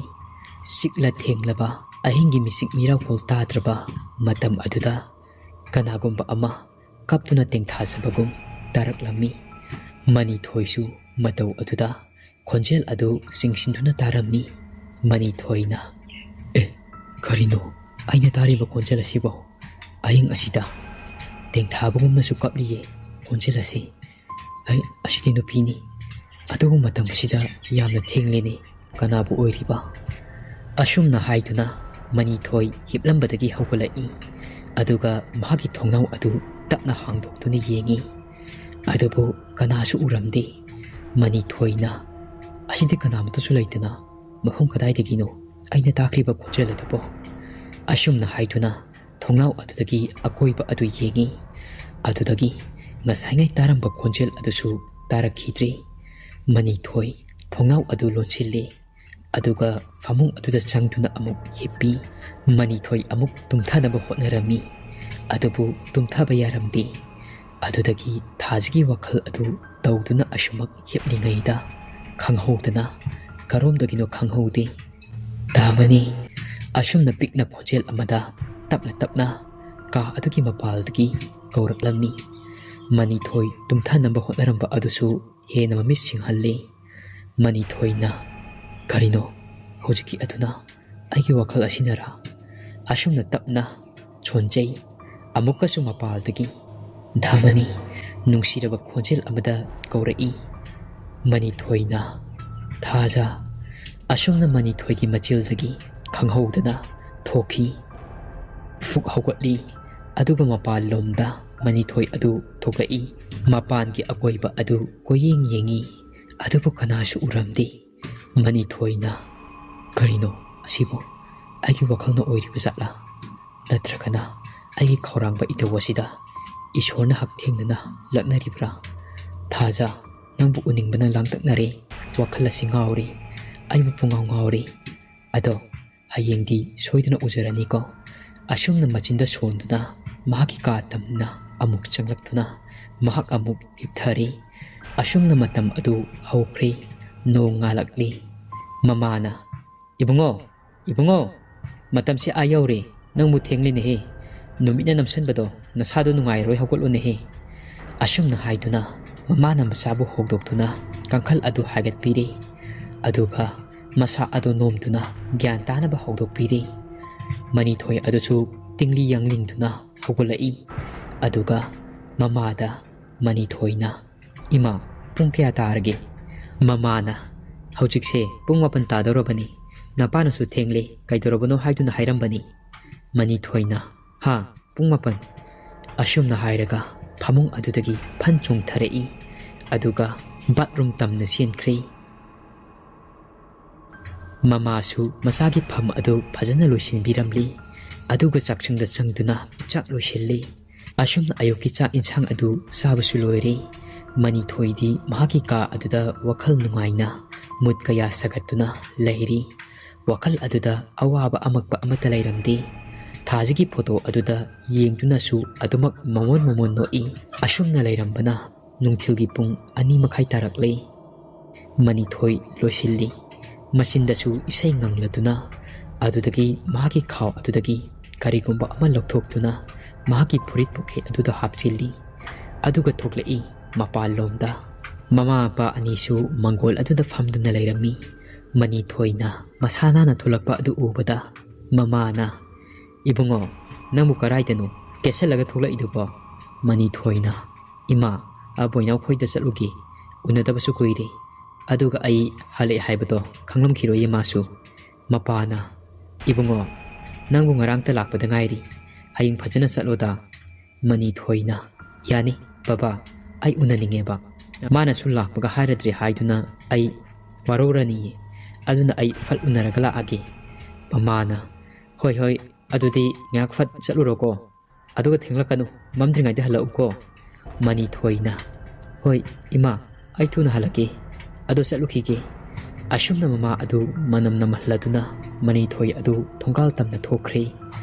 ꯆꯤꯛꯂ ꯊꯦꯡꯂꯕ ꯑꯍꯤꯡꯒꯤ ꯃꯤꯆꯤꯛ ꯃꯤꯔꯥꯎꯈꯣꯜ ꯇꯥꯗ꯭ꯔꯕ ꯃꯇꯝ ꯑꯗꯨꯗ ꯀꯅꯥꯒꯨꯝꯕ ꯑꯃ ꯀꯞꯇꯨꯅ ꯇꯦꯡꯊꯥꯖꯕꯒꯨꯝ ꯇꯥꯔꯛꯂꯝꯃꯤ꯫ ꯃꯅꯤꯊꯣꯏꯁꯨ ꯃꯇꯧ ꯑꯗꯨꯗ ꯈꯣꯟꯖꯦꯜ ꯑꯗꯨ ꯆꯤꯡꯁꯤꯟꯗꯨꯅ ꯇꯥꯔꯝꯃꯤ꯫ ꯃꯅꯤꯊꯣꯏꯅ, "ꯑꯦ, ꯀꯔꯤꯅꯣ ꯑꯩꯅ ꯇꯥꯔꯤꯕ ꯈꯣꯟꯖꯦꯜ ꯑꯁꯤꯕꯣ? ꯑꯍꯤꯡ ꯑꯁꯤꯗ ꯇꯦꯡꯊꯥꯕꯒꯨꯝꯅꯁꯨ ꯀꯞꯂꯤꯌꯦ ꯈꯣꯟꯖꯦꯜ ꯑꯁꯤ꯫ ꯑꯩ, ꯑꯁꯤꯗꯤ ꯅꯨꯄꯤꯅꯤ꯫ ꯑꯗꯨꯕꯨ ꯃꯇꯝ ꯑꯁꯤꯗ ꯌꯥꯝꯅ ꯊꯦꯡꯂꯦꯅꯦ꯫ ꯀꯅꯥꯕꯨ ꯑꯣꯏꯔꯤꯕ?" ꯑꯁꯨꯝꯅ ꯍꯥꯏꯗꯨꯅ ꯃꯅꯤꯊꯣꯏ ꯍꯤꯞꯂꯝꯕꯗꯒꯤ ꯍꯧꯒꯠꯂꯛꯏ꯫ ꯑꯗꯨꯒ ꯃꯍꯥꯛꯀꯤ ꯊꯣꯡꯅꯥꯎ ꯑꯗꯨ ꯇꯞꯅ ꯍꯥꯡꯗꯣꯛꯇꯨꯅ ꯌꯦꯡꯏ꯫ ꯑꯗꯨꯕꯨ ꯀꯅꯥꯁꯨ ꯎꯔꯝꯗꯦ꯫ ꯃꯅꯤꯊꯣꯏꯅ, "ꯑꯁꯤꯗꯤ ꯀꯅꯥꯃꯠꯇꯁꯨ ꯂꯩꯇꯅ ꯃꯐꯝ ꯀꯗꯥꯏꯗꯒꯤꯅꯣ ꯑꯩꯅ ꯇꯥꯈ꯭ꯔꯤꯕ ꯈꯣꯟꯖꯦꯜ ꯑꯗꯨꯕꯣ?" ꯑꯁꯨꯝꯅ ꯍꯥꯏꯗꯨꯅ ꯊꯣꯡꯅꯥꯎ ꯑꯗꯨꯗꯒꯤ ꯑꯀꯣꯏꯕ ꯑꯗꯨ ꯌꯦꯡꯏ꯫ ꯑꯗꯨꯗꯒꯤ ꯉꯁꯥꯏꯉꯩ ꯇꯥꯔꯝꯕ ꯈꯣꯟꯖꯦꯜ ꯑꯗꯨꯁꯨ ꯇꯥꯔꯛꯈꯤꯗ꯭ꯔꯦ꯫ ꯃꯅꯤꯊꯣꯏ ꯊꯣꯡꯅꯥꯎ ꯑꯗꯨ ꯂꯣꯟꯁꯤꯜꯂꯤ, ꯑꯗꯨꯒ ꯐꯃꯨꯡ ꯑꯗꯨꯗ ꯆꯪꯗꯨꯅ ꯑꯃꯨꯛ ꯍꯤꯞꯄꯤ꯫ ꯃꯅꯤꯊꯣꯏ ꯑꯃꯨꯛ ꯇꯨꯝꯊꯅꯕ ꯍꯣꯠꯅꯔꯝꯃꯤ, ꯑꯗꯨꯕꯨ ꯇꯨꯝꯊꯕ ꯌꯥꯔꯝꯗꯦ꯫ ꯑꯗꯨꯗꯒꯤ ꯊꯥꯖꯒꯤ ꯋꯥꯈꯜ ꯑꯗꯨ ꯇꯧꯗꯨꯅ ꯑꯁꯨꯃꯛ ꯍꯤꯞꯂꯤꯉꯩꯗ ꯈꯪꯍꯧꯗꯅ ꯀꯔꯣꯝꯗꯒꯤꯅꯣ ꯈꯪꯍꯧꯗꯦ, ꯗꯥꯃꯅꯤ꯫ ꯑꯁꯨꯝꯅ ꯄꯤꯛꯅ ꯈꯣꯟꯖꯦꯜ ꯑꯃꯗ ꯇꯞꯅ ꯇꯞꯅ ꯀꯥ ꯑꯗꯨꯒꯤ ꯃꯄꯥꯜꯗꯒꯤ ꯀꯧꯔꯛꯂꯝꯃꯤ꯫ ꯃꯅꯤꯊꯣꯏ ꯇꯨꯝꯊꯅꯕ ꯍꯣꯠꯅꯔꯝꯕ ꯑꯗꯨꯁꯨ ꯍꯦꯟꯅ ꯃꯃꯤꯠ ꯁꯤꯡꯍꯜꯂꯤ꯫ ꯃꯅꯤꯊꯣꯏꯅ, "ꯀꯔꯤꯅꯣ ꯍꯧꯖꯤꯛꯀꯤ ꯑꯗꯨꯅ? ꯑꯩꯒꯤ ꯋꯥꯈꯜ ꯑꯁꯤꯅꯔꯥ?" ꯑꯁꯨꯝꯅ ꯇꯞꯅ ꯁꯣꯟꯖꯩ꯫ ꯑꯃꯨꯛꯀꯁꯨ ꯃꯄꯥꯜꯗꯒꯤ, "ꯗꯥꯃꯅꯤ" ꯅꯨꯡꯁꯤꯔꯕ ꯈꯣꯟꯖꯦꯜ ꯑꯃꯗ ꯀꯧꯔꯛꯏ꯫ ꯃꯅꯤꯊꯣꯏꯅ, "ꯊꯥꯖ"꯫ ꯑꯁꯨꯝꯅ ꯃꯅꯤꯊꯣꯏꯒꯤ ꯃꯆꯤꯜꯗꯒꯤ ꯈꯪꯍꯧꯗꯅ ꯊꯣꯛꯈꯤ꯫ ꯐꯨꯛ ꯍꯧꯒꯠꯂꯤ, ꯑꯗꯨꯒ ꯃꯄꯥꯟꯂꯣꯝꯗ ꯃꯅꯤꯊꯣꯏ ꯑꯗꯨ ꯊꯣꯛꯂꯛꯏ꯫ ꯃꯄꯥꯟꯒꯤ ꯑꯀꯣꯏꯕ ꯑꯗꯨ ꯀꯣꯏꯌꯦꯡ ꯌꯦꯡꯉꯤ, ꯑꯗꯨꯕꯨ ꯀꯅꯥꯁꯨ ꯎꯔꯝꯗꯦ꯫ ꯃꯅꯤꯊꯣꯏꯅ, "ꯀꯔꯤꯅꯣ ꯑꯁꯤꯕꯨ? ꯑꯩꯒꯤ ꯋꯥꯈꯜꯅ ꯑꯣꯏꯔꯤꯕ ꯖꯥꯠꯂꯥ? ꯅꯠꯇ꯭ꯔꯒꯅ ꯑꯩꯒꯤ ꯈꯧꯔꯥꯡꯕ ꯏꯇꯧ ꯑꯁꯤꯗ ꯏꯁꯣꯔꯅ ꯍꯛꯊꯦꯡꯅꯅ ꯂꯛꯅꯔꯤꯕ꯭ꯔꯥ? ꯊꯥꯖ, ꯅꯪꯕꯨ ꯎꯅꯤꯡꯕꯅ ꯂꯥꯡꯇꯛꯅꯔꯦ꯫ ꯋꯥꯈꯜ ꯑꯁꯤ ꯉꯥꯎꯔꯦ꯫ ꯑꯩꯕꯨ ꯄꯨꯡꯉꯥꯎ ꯉꯥꯎꯔꯦ꯫ ꯑꯗꯣ ꯍꯌꯦꯡꯗꯤ ꯁꯣꯏꯗꯅ ꯎꯖꯔꯅꯤꯀꯣ"꯫ ꯑꯁꯨꯝꯅ ꯃꯆꯤꯟꯗ ꯁꯣꯟꯗꯨꯅ ꯃꯍꯥꯛꯀꯤ ꯀꯥ ꯇꯝꯅ ꯑꯃꯨꯛ ꯆꯪꯂꯛꯇꯨꯅ ꯃꯍꯥꯛ ꯑꯃꯨꯛ ꯍꯤꯞꯊꯔꯦ꯫ ꯑꯁꯨꯝꯅ ꯃꯇꯝ ꯑꯗꯨ ꯍꯧꯈ꯭ꯔꯦ꯫ ꯅꯣꯡ ꯉꯥꯜꯂꯛꯂꯤ꯫ ꯃꯃꯥꯅ, "ꯏꯕꯨꯡꯉꯣ, ꯏꯕꯨꯡꯉꯣ, ꯃꯇꯝꯁꯤ ꯑꯥ ꯌꯧꯔꯦ꯫ ꯅꯪꯕꯨ ꯊꯦꯡꯂꯤꯅꯦꯍꯦ꯫ ꯅꯨꯃꯤꯠꯅ ꯅꯝꯁꯤꯟꯕꯗꯣ ꯅꯁꯥꯗꯣ ꯅꯨꯡꯉꯥꯏꯔꯣꯏ, ꯍꯧꯒꯠꯂꯨꯅꯦꯍꯦ"꯫ ꯑꯁꯨꯝꯅ ꯍꯥꯏꯗꯨꯅ ꯃꯃꯥꯅ ꯃꯆꯥꯕꯨ ꯍꯧꯗꯣꯛꯇꯨꯅ ꯀꯥꯡꯈꯜ ꯑꯗꯨ ꯍꯥꯏꯒꯠꯄꯤꯔꯦ꯫ ꯑꯗꯨꯒ ꯃꯁꯥ ꯑꯗꯨ ꯅꯣꯝꯗꯨꯅ ꯒ꯭ꯌꯥꯟ ꯇꯥꯅꯕ ꯍꯧꯗꯣꯛꯄꯤꯔꯦ꯫ ꯃꯅꯤꯊꯣꯏ ꯑꯗꯨꯁꯨ ꯇꯤꯡꯂꯤ ꯌꯥꯡꯂꯤꯟꯗꯨꯅ ꯍꯧꯒꯠꯂꯛꯏ꯫ ꯑꯗꯨꯒ ꯃꯃꯥꯗ ꯃꯅꯤꯊꯣꯏꯅ, "ꯏꯃꯥ, ꯄꯨꯡ ꯀꯌꯥ ꯇꯥꯔꯒꯦ?" ꯃꯃꯥꯅ, "ꯍꯧꯖꯤꯛꯁꯦ ꯄꯨꯡ ꯃꯥꯄꯟ ꯇꯥꯗꯧꯔꯕꯅꯤ꯫ ꯅꯄꯥꯅꯁꯨ ꯊꯦꯡꯂꯦ, ꯀꯩꯗꯧꯔꯕꯅꯣ ꯍꯥꯏꯗꯨꯅ ꯍꯥꯏꯔꯝꯕꯅꯤ"꯫ ꯃꯅꯤꯊꯣꯏꯅ, "ꯍꯥ, ꯄꯨꯡ ꯃꯥꯄꯟ?" ꯑꯁꯨꯝꯅ ꯍꯥꯏꯔꯒ ꯐꯃꯨꯡ ꯑꯗꯨꯗꯒꯤ ꯐꯟ ꯆꯣꯡꯊꯔꯛꯏ, ꯑꯗꯨꯒ ꯕꯥꯠꯔꯨꯝ ꯇꯝꯅ ꯆꯦꯟꯈ꯭ꯔꯦ꯫ ꯃꯃꯥꯁꯨ ꯃꯆꯥꯒꯤ ꯐꯝ ꯑꯗꯨ ꯐꯖꯅ ꯂꯣꯏꯁꯤꯟꯕꯤꯔꯝꯂꯤ, ꯑꯗꯨꯒ ꯆꯥꯛꯁꯪꯗ ꯆꯪꯗꯨꯅ ꯆꯥꯛ ꯂꯣꯏꯁꯤꯜꯂꯤ꯫ ꯑꯁꯨꯝꯅ ꯑꯌꯨꯛꯀꯤ ꯆꯥꯛ ꯏꯟꯁꯥꯡ ꯑꯗꯨ ꯆꯥꯕꯁꯨ ꯂꯣꯏꯔꯦ꯫ ꯃꯅꯤꯊꯣꯏꯗꯤ ꯃꯍꯥꯛꯀꯤ ꯀꯥ ꯑꯗꯨꯗ ꯋꯥꯈꯜ ꯅꯨꯡꯉꯥꯏꯅ ꯃꯨꯠ ꯀꯌꯥ ꯁꯥꯒꯠꯇꯨꯅ ꯂꯩꯔꯤ꯫ ꯋꯥꯈꯜ ꯑꯗꯨꯗ ꯑꯋꯥꯕ ꯑꯃꯛꯄ ꯑꯃꯠꯇ ꯂꯩꯔꯝꯗꯦ꯫ ꯊꯥꯖꯒꯤ ꯐꯣꯇꯣ ꯑꯗꯨꯗ ꯌꯦꯡꯗꯨꯅꯁꯨ ꯑꯗꯨꯃꯛ ꯃꯃꯣꯟ ꯃꯃꯣꯟ ꯅꯣꯛꯏ꯫ ꯑꯁꯨꯝꯅ ꯂꯩꯔꯝꯕꯅ ꯅꯨꯡꯊꯤꯜꯒꯤ ꯄꯨꯡ ꯑꯅꯤ ꯃꯈꯥꯏ ꯇꯥꯔꯛꯂꯦ꯫ ꯃꯅꯤꯊꯣꯏ ꯂꯣꯏꯁꯤꯜꯂꯤ꯫ ꯃꯆꯤꯟꯗꯁꯨ ꯏꯁꯩ ꯉꯪꯂꯗꯨꯅ ꯑꯗꯨꯗꯒꯤ ꯃꯍꯥꯛꯀꯤ ꯈꯥꯎ ꯑꯗꯨꯗꯒꯤ ꯀꯔꯤꯒꯨꯝꯕ ꯑꯃ ꯂꯧꯊꯣꯛꯇꯨꯅ ꯃꯍꯥꯛꯀꯤ ꯐꯨꯔꯤꯠ ꯄꯣꯀꯦꯠ ꯑꯗꯨꯗ ꯍꯥꯞꯆꯤꯜꯂꯤ꯫ ꯑꯗꯨꯒ ꯊꯣꯛꯂꯛꯏ ꯃꯄꯥꯟꯂꯣꯝꯗ꯫ ꯃꯃꯥ ꯃꯄꯥ ꯑꯅꯤꯁꯨ ꯃꯪꯒꯣꯜ ꯑꯗꯨꯗ ꯐꯝꯗꯨꯅ ꯂꯩꯔꯝꯃꯤ꯫ ꯃꯅꯤꯊꯣꯏꯅ ꯃꯁꯥ ꯅꯥꯟꯅ ꯊꯣꯛꯂꯛꯄ ꯑꯗꯨ ꯎꯕꯗ ꯃꯃꯥꯅ, "ꯏꯕꯨꯡꯉꯣ, ꯅꯪꯕꯨ ꯀꯔꯥꯏꯗꯅꯣ ꯀꯦꯁꯜꯂꯒ ꯊꯣꯛꯂꯛꯏꯗꯨꯕꯣ?" ꯃꯅꯤꯊꯣꯏꯅ, "ꯏꯃꯥ, ꯑꯕꯣꯏꯅꯥꯎ ꯈꯣꯏꯗ ꯆꯠꯂꯨꯒꯦ, ꯎꯅꯗꯕꯁꯨ ꯀꯨꯏꯔꯦ꯫ ꯑꯗꯨꯒ ꯑꯩ ꯍꯜꯂꯛꯑꯦ ꯍꯥꯏꯕꯗꯣ ꯈꯪꯂꯝꯈꯤꯔꯣꯏꯌꯦ ꯃꯥꯁꯨ꯫" ꯃꯄꯥꯅ, "ꯏꯕꯨꯡꯉꯣ, ꯅꯪꯕꯨ ꯉꯔꯥꯡꯇ ꯂꯥꯛꯄꯗ ꯉꯥꯏꯔꯤ, ꯍꯌꯦꯡ ꯐꯖꯅ ꯆꯠꯂꯣꯗ꯫" ꯃꯅꯤꯊꯣꯏꯅ, "ꯌꯥꯅꯤ ꯕꯕꯥ, ꯑꯩ ꯎꯅꯅꯤꯡꯉꯦꯕ꯫ ꯃꯥꯅꯁꯨ ꯂꯥꯛꯄꯒ ꯍꯥꯏꯔꯗ꯭ꯔꯦ ꯍꯥꯏꯗꯨꯅ ꯑꯩ ꯋꯥꯔꯧꯔꯅꯤꯌꯦ꯫ ꯑꯗꯨꯅ ꯑꯩ ꯐꯠ ꯎꯅꯔꯒ ꯂꯥꯛꯑꯒꯦ꯫" ꯃꯃꯥꯅ, "ꯍꯣꯏ ꯍꯣꯏ, ꯑꯗꯨꯗꯤ ꯉꯥꯏꯍꯥꯛ ꯐꯠ ꯆꯠꯂꯨꯔꯣꯀꯣ꯫ ꯑꯗꯨꯒ ꯊꯦꯡꯂꯛꯀꯅꯨ, ꯃꯝꯗ꯭ꯔꯤꯉꯩꯗ ꯍꯜꯂꯛꯎꯀꯣ꯫" ꯃꯅꯤꯊꯣꯏꯅ, "ꯍꯣꯏ ꯏꯃꯥ, ꯑꯩ ꯊꯨꯅ ꯍꯜꯂꯛꯀꯦ꯫ ꯑꯗꯣ ꯆꯠꯂꯨꯈꯤꯒꯦ꯫" ꯑꯁꯨꯝꯅ ꯃꯃꯥ ꯑꯗꯨ ꯃꯅꯝ ꯅꯝꯍꯜꯂꯗꯨꯅ ꯃꯅꯤꯊꯣꯏ ꯑꯗꯨ ꯊꯣꯡꯒꯥꯜ ꯇꯝꯅ ꯊꯣꯛꯈ꯭ꯔꯦ꯫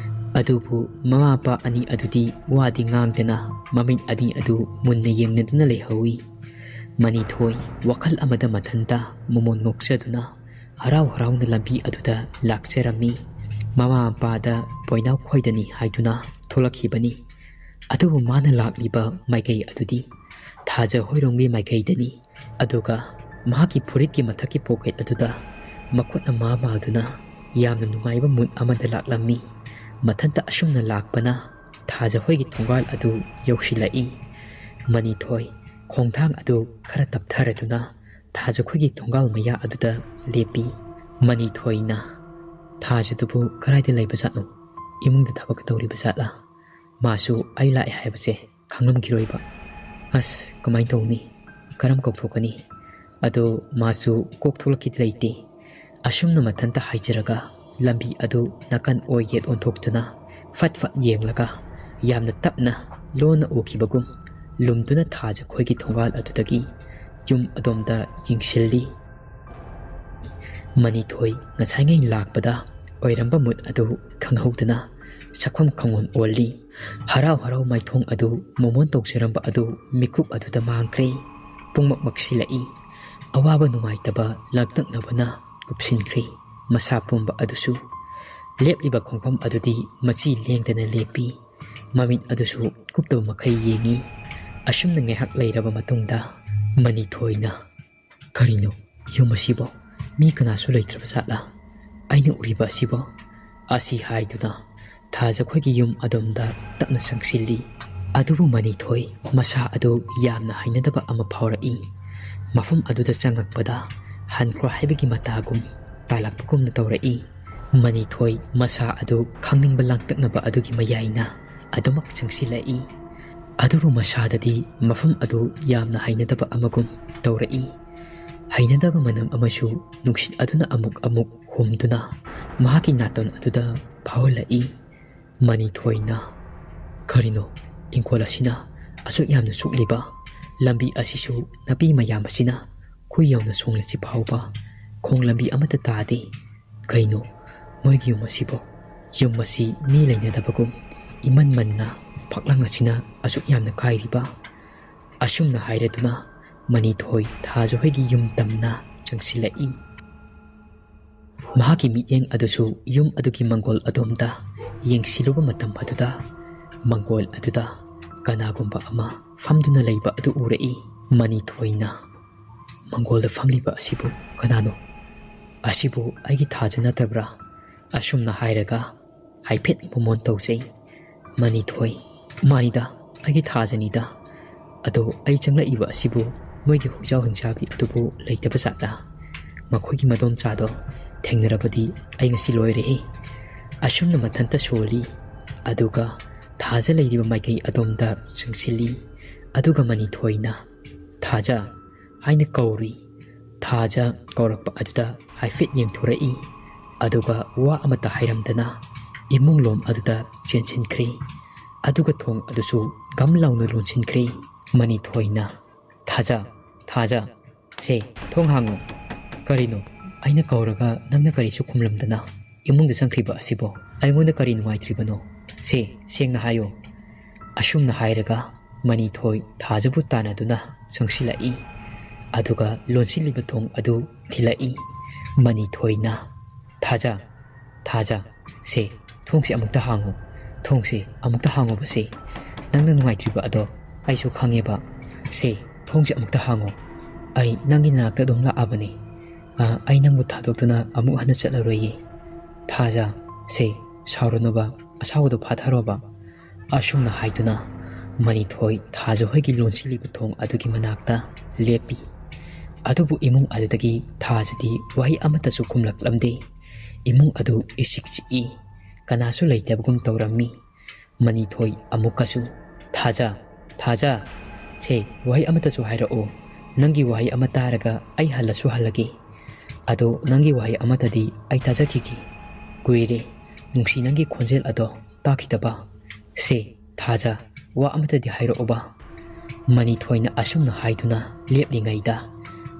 ꯑꯗꯨꯕꯨ ꯃꯃꯥ ꯃꯄꯥ ꯑꯅꯤ ꯑꯗꯨꯗꯤ ꯋꯥꯗꯤ ꯉꯥꯡꯗꯅ ꯃꯃꯤꯠ ꯑꯅꯤ ꯑꯗꯨ ꯃꯨꯟꯅ ꯌꯦꯡꯅꯗꯨꯅ ꯂꯩꯍꯧꯏ꯫ ꯃꯅꯤꯊꯣꯏ ꯋꯥꯈꯜ ꯑꯃꯗ ꯃꯊꯟꯇ ꯃꯃꯣꯟ ꯅꯣꯛꯆꯗꯨꯅ ꯍꯔꯥꯎ ꯍꯔꯥꯎꯅ ꯂꯝꯕꯤ ꯑꯗꯨꯗ ꯂꯥꯛꯆꯔꯝꯃꯤ꯫ ꯃꯃꯥ ꯃꯄꯥꯗ ꯕꯣꯏꯅꯥꯎ ꯈꯣꯏꯗꯅꯤ ꯍꯥꯏꯗꯨꯅ ꯊꯣꯛꯂꯛꯈꯤꯕꯅꯤ꯫ ꯑꯗꯨꯕꯨ ꯃꯥꯅ ꯂꯥꯛꯂꯤꯕ ꯃꯥꯏꯀꯩ ꯑꯗꯨꯗꯤ ꯊꯥꯖ ꯍꯣꯏꯔꯣꯝꯒꯤ ꯃꯥꯏꯀꯩꯗꯅꯤ꯫ ꯑꯗꯨꯒ ꯃꯍꯥꯛꯀꯤ ꯐꯨꯔꯤꯠꯀꯤ ꯃꯊꯛꯀꯤ ꯄꯣꯀꯦꯠ ꯑꯗꯨꯗ ꯃꯈꯨꯠꯅ ꯃꯥ ꯃꯥꯗꯨꯅ ꯌꯥꯝꯅ ꯅꯨꯡꯉꯥꯏꯕ ꯃꯨꯠ ꯑꯃꯗ ꯂꯥꯛꯂꯝꯃꯤ꯫ ꯃꯊꯟꯇ ꯑꯁꯨꯝꯅ ꯂꯥꯛꯄꯅ ꯊꯥꯖ ꯍꯣꯏꯒꯤ ꯊꯣꯡꯒꯥꯜ ꯑꯗꯨ ꯌꯧꯁꯤꯜꯂꯛꯏ꯫ ꯃꯅꯤꯊꯣꯏ ꯈꯣꯡꯊꯥꯡ ꯑꯗꯨ ꯈꯔ ꯇꯞꯊꯔꯗꯨꯅ ꯊꯥꯖ ꯈꯣꯏꯒꯤ ꯊꯣꯡꯒꯥꯜ ꯃꯌꯥ ꯑꯗꯨꯗ ꯂꯦꯞꯄꯤ꯫ ꯃꯅꯤꯊꯣꯏꯅ, "ꯊꯥꯖꯗꯨꯕꯨ ꯀꯗꯥꯏꯗ ꯂꯩꯕꯖꯥꯠꯅꯣ? ꯏꯃꯨꯡꯗ ꯊꯕꯛ ꯇꯧꯔꯤꯕ ꯖꯥꯠꯂꯥ? ꯃꯥꯁꯨ ꯑꯩ ꯂꯥꯛꯑꯦ ꯍꯥꯏꯕꯁꯦ ꯈꯪꯂꯝꯈꯤꯔꯣꯏꯕ꯫ ꯑꯁ, ꯀꯃꯥꯏꯅ ꯇꯧꯅꯤ? ꯀꯔꯝ ꯀꯧꯊꯣꯛꯀꯅꯤ?" ꯑꯗꯣ ꯃꯥꯁꯨ ꯀꯣꯛ ꯊꯣꯛꯂꯛꯈꯤꯗ ꯂꯩꯇꯦ꯫ ꯑꯁꯨꯝꯅ ꯃꯊꯟꯇ ꯍꯥꯏꯖꯔꯒ ꯂꯝꯕꯤ ꯑꯗꯨ ꯅꯥꯀꯟ ꯑꯣꯏ ꯌꯦꯠ ꯑꯣꯟꯊꯣꯛꯇꯨꯅ ꯐꯠ ꯐꯠ ꯌꯦꯡꯂꯒ ꯌꯥꯝꯅ ꯇꯞꯅ ꯂꯣꯟꯅ ꯎꯈꯤꯕꯒꯨꯝ ꯂꯨꯝꯗꯨꯅ ꯊꯥꯖꯈꯣꯏꯒꯤ ꯊꯣꯡꯒꯥꯜ ꯑꯗꯨꯗꯒꯤ ꯌꯨꯝ ꯑꯗꯣꯝꯗ ꯌꯦꯡꯁꯤꯜꯂꯤ꯫ ꯃꯅꯤꯊꯣꯏ ꯉꯁꯥꯏꯉꯩ ꯂꯥꯛꯄꯗ ꯑꯣꯏꯔꯝꯕ ꯃꯨꯠ ꯑꯗꯨ ꯈꯪꯍꯧꯗꯅ ꯁꯛꯐꯝ ꯈꯪꯐꯝ ꯑꯣꯜꯂꯤ꯫ ꯍꯔꯥꯎ ꯍꯔꯥꯎ ꯃꯥꯏꯊꯣꯡ ꯑꯗꯨ ꯃꯣꯃꯣꯟ ꯇꯧꯖꯔꯝꯕ ꯑꯗꯨ ꯃꯤꯀꯨꯞ ꯑꯗꯨꯗ ꯃꯥꯡꯈ꯭ꯔꯦ꯫ ꯄꯨꯡꯃꯛ ꯃꯛꯁꯤꯜꯂꯛꯏ꯫ ꯑꯋꯥꯕ ꯅꯨꯡꯉꯥꯏꯇꯕ ꯂꯥꯡꯇꯛꯅꯕꯅ ꯀꯨꯞꯁꯤꯟꯈ꯭ꯔꯦ꯫ ꯃꯁꯥ ꯄꯨꯝꯕ ꯑꯗꯨꯁꯨ꯫ ꯂꯦꯞꯂꯤꯕ ꯈꯣꯡꯐꯝ ꯑꯗꯨꯗꯤ ꯃꯆꯤ ꯂꯦꯡꯗꯅ ꯂꯦꯞꯄꯤ꯫ ꯃꯃꯤꯠ ꯑꯗꯨꯁꯨ ꯀꯨꯞꯇꯕ ꯃꯈꯩ ꯌꯦꯡꯏ꯫ ꯑꯁꯨꯝꯅ ꯉꯥꯏꯍꯥꯛ ꯂꯩꯔꯕ ꯃꯇꯨꯡꯗ ꯃꯅꯤꯊꯣꯏꯅ, "ꯀꯔꯤꯅꯣ ꯌꯨꯝ ꯑꯁꯤꯕꯣ? ꯃꯤ ꯀꯅꯥꯁꯨ ꯂꯩꯇ꯭ꯔꯕ ꯖꯥꯠꯂꯥ? ꯑꯩꯅ ꯎꯔꯤꯕ ꯑꯁꯤꯕꯣ?" ꯑꯁꯤ ꯍꯥꯏꯗꯨꯅ ꯊꯥꯖꯈꯣꯏꯒꯤ ꯌꯨꯝ ꯑꯗꯣꯝꯗ ꯇꯞꯅ ꯆꯪꯁꯤꯜꯂꯤ꯫ ꯑꯗꯨꯕꯨ ꯃꯅꯤꯊꯣꯏ ꯃꯁꯥ ꯑꯗꯨ ꯌꯥꯝꯅ ꯍꯩꯅꯗꯕ ꯑꯃ ꯐꯥꯎꯔꯛꯏ꯫ ꯃꯐꯝ ꯑꯗꯨꯗ ꯆꯪꯉꯛꯄꯗ ꯍꯟꯈ꯭ꯔꯣ ꯍꯥꯏꯕꯒꯤ ꯃꯇꯥꯒꯨꯝ ꯇꯥꯜꯂꯛꯄꯒꯨꯝꯅ ꯇꯧꯔꯛꯏ꯫ ꯃꯅꯤꯊꯣꯏ ꯃꯁꯥ ꯑꯗꯨ ꯈꯪꯅꯤꯡꯕ ꯂꯥꯡꯇꯛꯅꯕ ꯑꯗꯨꯒꯤ ꯃꯌꯥꯏꯅ ꯑꯗꯨꯃꯛ ꯆꯪꯁꯤꯜꯂꯛꯏ꯫ ꯑꯗꯨꯕꯨ ꯃꯁꯥꯗꯗꯤ ꯃꯐꯝ ꯑꯗꯨ ꯌꯥꯝꯅ ꯍꯩꯅꯗꯕ ꯑꯃꯒꯨꯝ ꯇꯧꯔꯛꯏ꯫ ꯍꯩꯅꯗꯕ ꯃꯅꯝ ꯑꯃꯁꯨ ꯅꯨꯡꯁꯤꯠ ꯑꯗꯨꯅ ꯑꯃꯨꯛ ꯑꯃꯨꯛ ꯍꯨꯝꯗꯨꯅ ꯃꯍꯥꯛꯀꯤ ꯅꯥꯇꯣꯟ ꯑꯗꯨꯗ ꯐꯥꯎꯍꯜꯂꯛꯏ꯫ ꯃꯅꯤꯊꯣꯏꯅ, "ꯀꯔꯤꯅꯣ ꯏꯪꯈꯣꯜ ꯑꯁꯤꯅ ꯑꯁꯨꯛ ꯌꯥꯝꯅ ꯁꯨꯛꯂꯤꯕ? ꯂꯝꯕꯤ ꯑꯁꯤꯁꯨ ꯅꯥꯄꯤ ꯃꯌꯥꯝ ꯑꯁꯤꯅ ꯈꯨꯏ ꯌꯧꯅ ꯁꯣꯡꯂꯁꯤ ꯐꯥꯎꯕ ꯈꯣꯡ ꯂꯝꯕꯤ ꯑꯃꯠꯇ ꯇꯥꯗꯦ꯫ ꯀꯩꯅꯣ ꯃꯣꯏꯒꯤ ꯌꯨꯝ ꯑꯁꯤꯕꯣ? ꯌꯨꯝ ꯑꯁꯤ ꯃꯤ ꯂꯩꯅꯗꯕꯒꯨꯝ ꯏꯃꯟ ꯃꯟꯅ ꯐꯛꯂꯥꯡ ꯑꯁꯤꯅ ꯑꯁꯨꯛ ꯌꯥꯝꯅ ꯀꯥꯏꯔꯤꯕ?" ꯑꯁꯨꯝꯅ ꯍꯥꯏꯔꯗꯨꯅ ꯃꯅꯤꯊꯣꯏ ꯊꯥꯖꯍꯣꯏꯒꯤ ꯌꯨꯝ ꯇꯝꯅ ꯆꯪꯁꯤꯜꯂꯛꯏ꯫ ꯃꯍꯥꯛꯀꯤ ꯃꯤꯠꯌꯦꯡ ꯑꯗꯨꯁꯨ ꯌꯨꯝ ꯑꯗꯨꯒꯤ ꯃꯪꯒꯣꯜ ꯑꯗꯣꯝꯗ ꯌꯦꯡꯁꯤꯜꯂꯨꯕ ꯃꯇꯝ ꯑꯗꯨꯗ ꯃꯪꯒꯣꯜ ꯑꯗꯨꯗ ꯀꯅꯥꯒꯨꯝꯕ ꯑꯃ ꯐꯝꯗꯨꯅ ꯂꯩꯕ ꯑꯗꯨ ꯎꯔꯛꯏ꯫ ꯃꯅꯤꯊꯣꯏꯅ, "ꯃꯪꯒꯣꯜꯗ ꯐꯝꯂꯤꯕ ꯑꯁꯤꯕꯨ ꯀꯅꯥꯅꯣ? ꯑꯁꯤꯕꯨ ꯑꯩꯒꯤ ꯊꯥꯖ ꯅꯠꯇꯕ꯭ꯔꯥ?" ꯑꯁꯨꯝꯅ ꯍꯥꯏꯔꯒ ꯍꯥꯏꯐꯦꯠ ꯃꯣꯃꯣꯟ ꯇꯧꯖꯩ꯫ ꯃꯅꯤꯊꯣꯏ, "ꯃꯥꯅꯤꯗ, ꯑꯩꯒꯤ ꯊꯥꯖꯅꯤꯗ꯫ ꯑꯗꯣ ꯑꯩ ꯆꯪꯂꯛꯏꯕ ꯑꯁꯤꯕꯨ ꯃꯣꯏꯒꯤ ꯍꯨꯏꯖꯥꯎ ꯍꯤꯡꯖꯥꯕꯤ ꯑꯗꯨꯕꯨ ꯂꯩꯇꯕ ꯖꯥꯠꯂꯥ? ꯃꯈꯣꯏꯒꯤ ꯃꯗꯣꯝꯆꯥꯗꯣ ꯊꯦꯡꯅꯔꯕꯗꯤ ꯑꯩ ꯉꯁꯤ ꯂꯣꯏꯔꯦꯍꯦ꯫" ꯑꯁꯨꯝꯅ ꯃꯊꯟꯇ ꯁꯣꯜꯂꯤ꯫ ꯑꯗꯨꯒ ꯊꯥꯖ ꯂꯩꯔꯤꯕ ꯃꯥꯏꯀꯩ ꯑꯗꯣꯝꯗ ꯆꯪꯁꯤꯜꯂꯤ꯫ ꯑꯗꯨꯒ ꯃꯅꯤꯊꯣꯏꯅ, "ꯊꯥꯖ" ꯍꯥꯏꯅ ꯀꯧꯔꯤ꯫ ꯊꯥꯖ ꯀꯧꯔꯛꯄ ꯑꯗꯨꯗ ꯍꯥꯏꯐꯦꯠ ꯌꯦꯡꯊꯣꯔꯛꯏ꯫ ꯑꯗꯨꯒ ꯋꯥ ꯑꯃꯠꯇ ꯍꯥꯏꯔꯝꯗꯅ ꯏꯃꯨꯡꯂꯣꯝ ꯑꯗꯨꯗ ꯆꯦꯟꯁꯤꯟꯈ꯭ꯔꯦ꯫ ꯑꯗꯨꯒ ꯊꯣꯡ ꯑꯗꯨꯁꯨ ꯒꯝ ꯂꯥꯎꯅ ꯂꯣꯟꯁꯤꯟꯈ꯭ꯔꯦ꯫ ꯃꯅꯤꯊꯣꯏꯅ, "ꯊꯥꯖ, ꯊꯥꯖ, ꯁꯦ, ꯊꯣꯡ ꯍꯥꯡꯉꯨ꯫ ꯀꯔꯤꯅꯣ? ꯑꯩꯅ ꯀꯧꯔꯒ ꯅꯪꯅ ꯀꯔꯤꯁꯨ ꯈꯨꯝꯂꯝꯗꯅ ꯏꯃꯨꯡꯗ ꯆꯪꯈ꯭ꯔꯤꯕ ꯑꯁꯤꯕꯣ? ꯑꯩꯉꯣꯟꯗ ꯀꯔꯤ ꯅꯨꯡꯉꯥꯏꯇ꯭ꯔꯤꯕꯅꯣ? ꯁꯦ, ꯁꯦꯡꯅ ꯍꯥꯏꯌꯣ꯫" ꯑꯁꯨꯝꯅ ꯍꯥꯏꯔꯒ ꯃꯅꯤꯊꯣꯏ ꯊꯥꯖꯕꯨ ꯇꯥꯟꯅꯗꯨꯅ ꯆꯪꯁꯤꯜꯂꯛꯏ꯫ ꯑꯗꯨꯒ ꯂꯣꯟꯁꯤꯜꯂꯤꯕ ꯊꯣꯡ ꯑꯗꯨ ꯊꯤꯜꯂꯛꯏ꯫ ꯃꯅꯤꯊꯣꯏꯅ, "ꯊꯥꯖ, ꯊꯥꯖ, ꯁꯦ, ꯊꯣꯡꯁꯦ ꯑꯃꯨꯛꯇ ꯍꯥꯡꯉꯨ꯫ ꯊꯣꯡꯁꯦ ꯑꯃꯨꯛꯇ ꯍꯥꯡꯉꯨꯕꯁꯦ꯫ ꯅꯪꯅ ꯅꯨꯡꯉꯥꯏꯇ꯭ꯔꯤꯕ ꯑꯗꯣ ꯑꯩꯁꯨ ꯈꯪꯉꯦꯕ꯫ ꯁꯦ, ꯊꯣꯡꯁꯦ ꯑꯃꯨꯛꯇ ꯍꯥꯡꯉꯨ꯫ ꯑꯩ ꯅꯪꯒꯤ ꯅꯥꯛꯇ ꯑꯗꯨꯝ ꯂꯥꯛꯑꯕꯅꯤ꯫ ꯑ, ꯑꯩ ꯅꯪꯕꯨ ꯊꯥꯗꯣꯛꯇꯨꯅ ꯑꯃꯨꯛ ꯍꯟꯅ ꯆꯠꯂꯔꯣꯏꯌꯦ꯫ ꯊꯥꯖ, ꯁꯦ, ꯁꯥꯎꯔꯅꯨꯕ, ꯑꯁꯥꯎꯕꯗꯣ ꯐꯥꯊꯔꯣꯕ꯫" ꯑꯁꯨꯝꯅ ꯍꯥꯏꯗꯨꯅ ꯃꯅꯤꯊꯣꯏ ꯊꯥꯖ ꯍꯣꯏꯒꯤ ꯂꯣꯟꯁꯤꯜꯂꯤꯕ ꯊꯣꯡ ꯑꯗꯨꯒꯤ ꯃꯅꯥꯛꯇ ꯂꯦꯞꯄꯤ꯫ ꯑꯗꯨꯕꯨ ꯏꯃꯨꯡ ꯑꯗꯨꯗꯒꯤ ꯊꯥꯖꯗꯤ ꯋꯥꯍꯩ ꯑꯃꯠꯇꯁꯨ ꯈꯨꯝꯂꯛꯂꯝꯗꯦ꯫ ꯏꯃꯨꯡ ꯑꯗꯨ ꯏꯆꯤꯛ ꯆꯤꯛꯏ꯫ ꯀꯅꯥꯁꯨ ꯂꯩꯇꯕꯒꯨꯝ ꯇꯧꯔꯝꯃꯤ꯫ ꯃꯅꯤꯊꯣꯏ ꯑꯃꯨꯛꯀꯁꯨ, "ꯊꯥꯖ, ꯊꯥꯖ, ꯁꯦ, ꯋꯥꯍꯩ ꯑꯃꯠꯇꯁꯨ ꯍꯥꯏꯔꯛꯑꯣ꯫ ꯅꯪꯒꯤ ꯋꯥꯍꯩ ꯑꯃ ꯇꯥꯔꯒ ꯑꯩ ꯍꯜꯂꯁꯨ ꯍꯜꯂꯒꯦ꯫ ꯑꯗꯣ ꯅꯪꯒꯤ ꯋꯥꯍꯩ ꯑꯃꯠꯇꯗꯤ ꯑꯩ ꯇꯥꯖꯈꯤꯒꯦ꯫ ꯀꯨꯏꯔꯦ ꯅꯨꯡꯁꯤ ꯅꯪꯒꯤ ꯈꯣꯟꯖꯦꯜ ꯑꯗꯣ ꯇꯥꯈꯤꯗꯕ꯫ ꯁꯦ, ꯊꯥꯖ, ꯋꯥ ꯑꯃꯠꯇꯗꯤ ꯍꯥꯏꯔꯛꯑꯣꯕ꯫" ꯃꯅꯤꯊꯣꯏꯅ ꯑꯁꯨꯝꯅ ꯍꯥꯏꯗꯨꯅ ꯂꯦꯞꯂꯤꯉꯩꯗ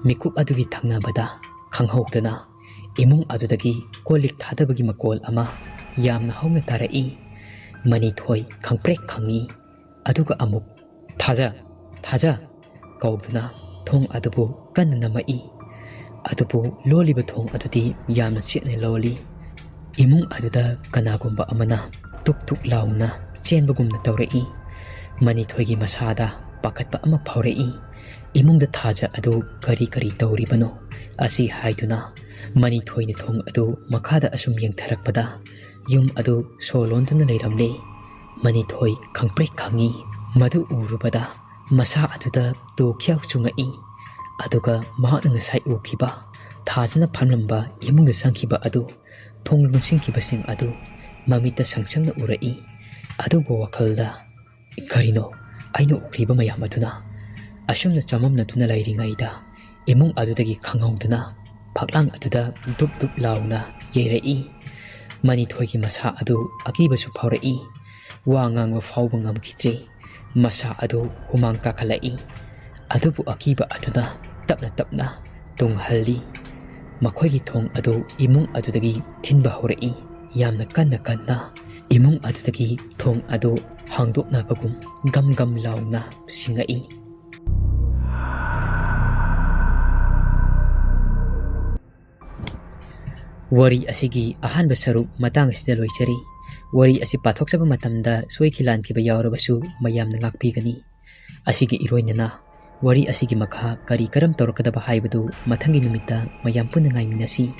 ꯃꯤꯀꯨꯞ ꯑꯗꯨꯒꯤ ꯊꯪꯅꯕꯗ ꯈꯪꯍꯧꯗꯅ ꯏꯃꯨꯡ ꯑꯗꯨꯗꯒꯤ ꯀꯣꯜ ꯂꯤꯛ ꯊꯥꯗꯕꯒꯤ ꯃꯀꯣꯜ ꯑꯃ ꯌꯥꯝꯅ ꯍꯧꯅ ꯇꯥꯔꯛꯏ꯫ ꯃꯅꯤꯊꯣꯏ ꯈꯪꯄ꯭ꯔꯦꯛ ꯈꯪꯉꯤ꯫ ꯑꯗꯨꯒ ꯑꯃꯨꯛ, "ꯊꯥꯖ, ꯊꯥꯖ!" ꯀꯧꯗꯨꯅ ꯊꯣꯡ ꯑꯗꯨꯕꯨ ꯀꯟꯅ ꯅꯝꯃꯛꯏ꯫ ꯑꯗꯨꯕꯨ ꯂꯣꯜꯂꯤꯕ ꯊꯣꯡ ꯑꯗꯨꯗꯤ ꯌꯥꯝꯅ ꯆꯦꯠꯅ ꯂꯣꯜꯂꯤ꯫ ꯏꯃꯨꯡ ꯑꯗꯨꯗ ꯀꯅꯥꯒꯨꯝꯕ ꯑꯃꯅ ꯇꯨꯛ ꯇꯨꯛ ꯂꯥꯎꯅ ꯆꯦꯟꯕꯒꯨꯝꯅ ꯇꯧꯔꯛꯏ꯫ ꯃꯅꯤꯊꯣꯏꯒꯤ ꯃꯁꯥꯗ ꯄꯥꯈꯠꯄ ꯑꯃ ꯐꯥꯎꯔꯛꯏ꯫ ꯏꯃꯨꯡꯗ ꯊꯥꯖ ꯑꯗꯨ ꯀꯔꯤ ꯀꯔꯤ ꯇꯧꯔꯤꯕꯅꯣ ꯑꯁꯤ ꯍꯥꯏꯗꯨꯅ ꯃꯅꯤꯊꯣꯏꯅ ꯊꯣꯡ ꯑꯗꯨ ꯃꯈꯥꯗ ꯑꯁꯨꯝ ꯌꯦꯡꯊꯔꯛꯄꯗ ꯌꯨꯝ ꯑꯗꯨ ꯁꯣ ꯂꯣꯟꯗꯨꯅ ꯂꯩꯔꯝꯂꯦ꯫ ꯃꯅꯤꯊꯣꯏ ꯈꯪꯄ꯭ꯔꯦꯛ ꯈꯪꯉꯤ꯫ ꯃꯗꯨ ꯎꯔꯨꯕꯗ ꯃꯁꯥ ꯑꯗꯨꯗ ꯇꯨ ꯈ꯭ꯌꯥꯎ ꯆꯨꯡꯉꯛꯏ꯫ ꯑꯗꯨꯒ ꯃꯍꯥꯛꯅ ꯉꯁꯥꯏ ꯎꯈꯤꯕ ꯊꯥꯖꯅ ꯐꯝꯂꯝꯕ ꯏꯃꯨꯡꯗ ꯆꯪꯈꯤꯕ ꯑꯗꯨ ꯊꯣꯡ ꯂꯣꯟꯁꯤꯟꯈꯤꯕꯁꯤꯡ ꯑꯗꯨ ꯃꯃꯤꯠꯇ ꯁꯪꯁꯪꯅ ꯎꯔꯛꯏ꯫ ꯑꯗꯨꯕꯨ ꯋꯥꯈꯜꯗ, "ꯀꯔꯤꯅꯣ ꯑꯩꯅ ꯎꯈ꯭ꯔꯤꯕ ꯃꯌꯥꯝ ꯑꯗꯨꯅ?" ꯑꯁꯨꯝꯅ ꯆꯃꯝꯅꯗꯨꯅ ꯂꯩꯔꯤꯉꯩꯗ ꯏꯃꯨꯡ ꯑꯗꯨꯗꯒꯤ ꯈꯪꯍꯧꯗꯅ ꯐꯛꯂꯥꯡ ꯑꯗꯨꯗ ꯗꯨꯞ ꯗꯨꯞ ꯂꯥꯎꯅ ꯌꯩꯔꯛꯏ꯫ ꯃꯅꯤꯊꯣꯏꯒꯤ ꯃꯁꯥ ꯑꯗꯨ ꯑꯀꯤꯕꯁꯨ ꯐꯥꯎꯔꯛꯏ꯫ ꯋꯥ ꯉꯥꯡꯕ ꯐꯥꯎꯕ ꯉꯝꯈꯤꯗ꯭ꯔꯦ꯫ ꯃꯁꯥ ꯑꯗꯨ ꯍꯨꯃꯥꯡ ꯀꯥꯈꯠꯂꯛꯏ꯫ ꯑꯗꯨꯕꯨ ꯑꯀꯤꯕ ꯑꯗꯨꯅ ꯇꯞꯅ ꯇꯞꯅ ꯇꯨꯡꯍꯜꯂꯤ꯫ ꯃꯈꯣꯏꯒꯤ ꯊꯣꯡ ꯑꯗꯨ ꯏꯃꯨꯡ ꯑꯗꯨꯗꯒꯤ ꯊꯤꯟꯕ ꯍꯧꯔꯛꯏ꯫ ꯌꯥꯝꯅ ꯀꯟꯅ ꯀꯟꯅ ꯏꯃꯨꯡ ꯑꯗꯨꯗꯒꯤ ꯊꯣꯡ ꯑꯗꯨ ꯍꯥꯡꯗꯣꯛꯅꯕꯒꯨꯝ ꯒꯝ ꯒꯝ ꯂꯥꯎꯅ ꯁꯤꯡꯉꯛꯏ꯫ ꯋꯥꯔꯤ ꯑꯁꯤꯒꯤ ꯑꯍꯥꯟꯕ ꯁꯔꯨꯛ ꯃꯇꯥꯡ ꯑꯁꯤꯗ ꯂꯣꯏꯖꯔꯤ꯫ ꯋꯥꯔꯤ ꯑꯁꯤ ꯄꯥꯊꯣꯛꯆꯕ ꯃꯇꯝꯗ ꯁꯣꯏꯈꯤ ꯂꯥꯟꯈꯤꯕ ꯌꯥꯎꯔꯕꯁꯨ ꯃꯌꯥꯝꯅ ꯉꯥꯛꯄꯤꯒꯅꯤ꯫ ꯑꯁꯤꯒꯤ ꯏꯔꯣꯏꯅꯅ ꯋꯥꯔꯤ ꯑꯁꯤꯒꯤ ꯃꯈꯥ ꯀꯔꯤ ꯀꯔꯝ ꯇꯧꯔꯛꯀꯗꯕ ꯍꯥꯏꯕꯗꯨ ꯃꯊꯪꯒꯤ ꯅꯨꯃꯤꯠꯇ ꯃꯌꯥꯝ ꯄꯨꯟꯅ ꯉꯥꯏꯃꯤꯟꯅꯁꯤ꯫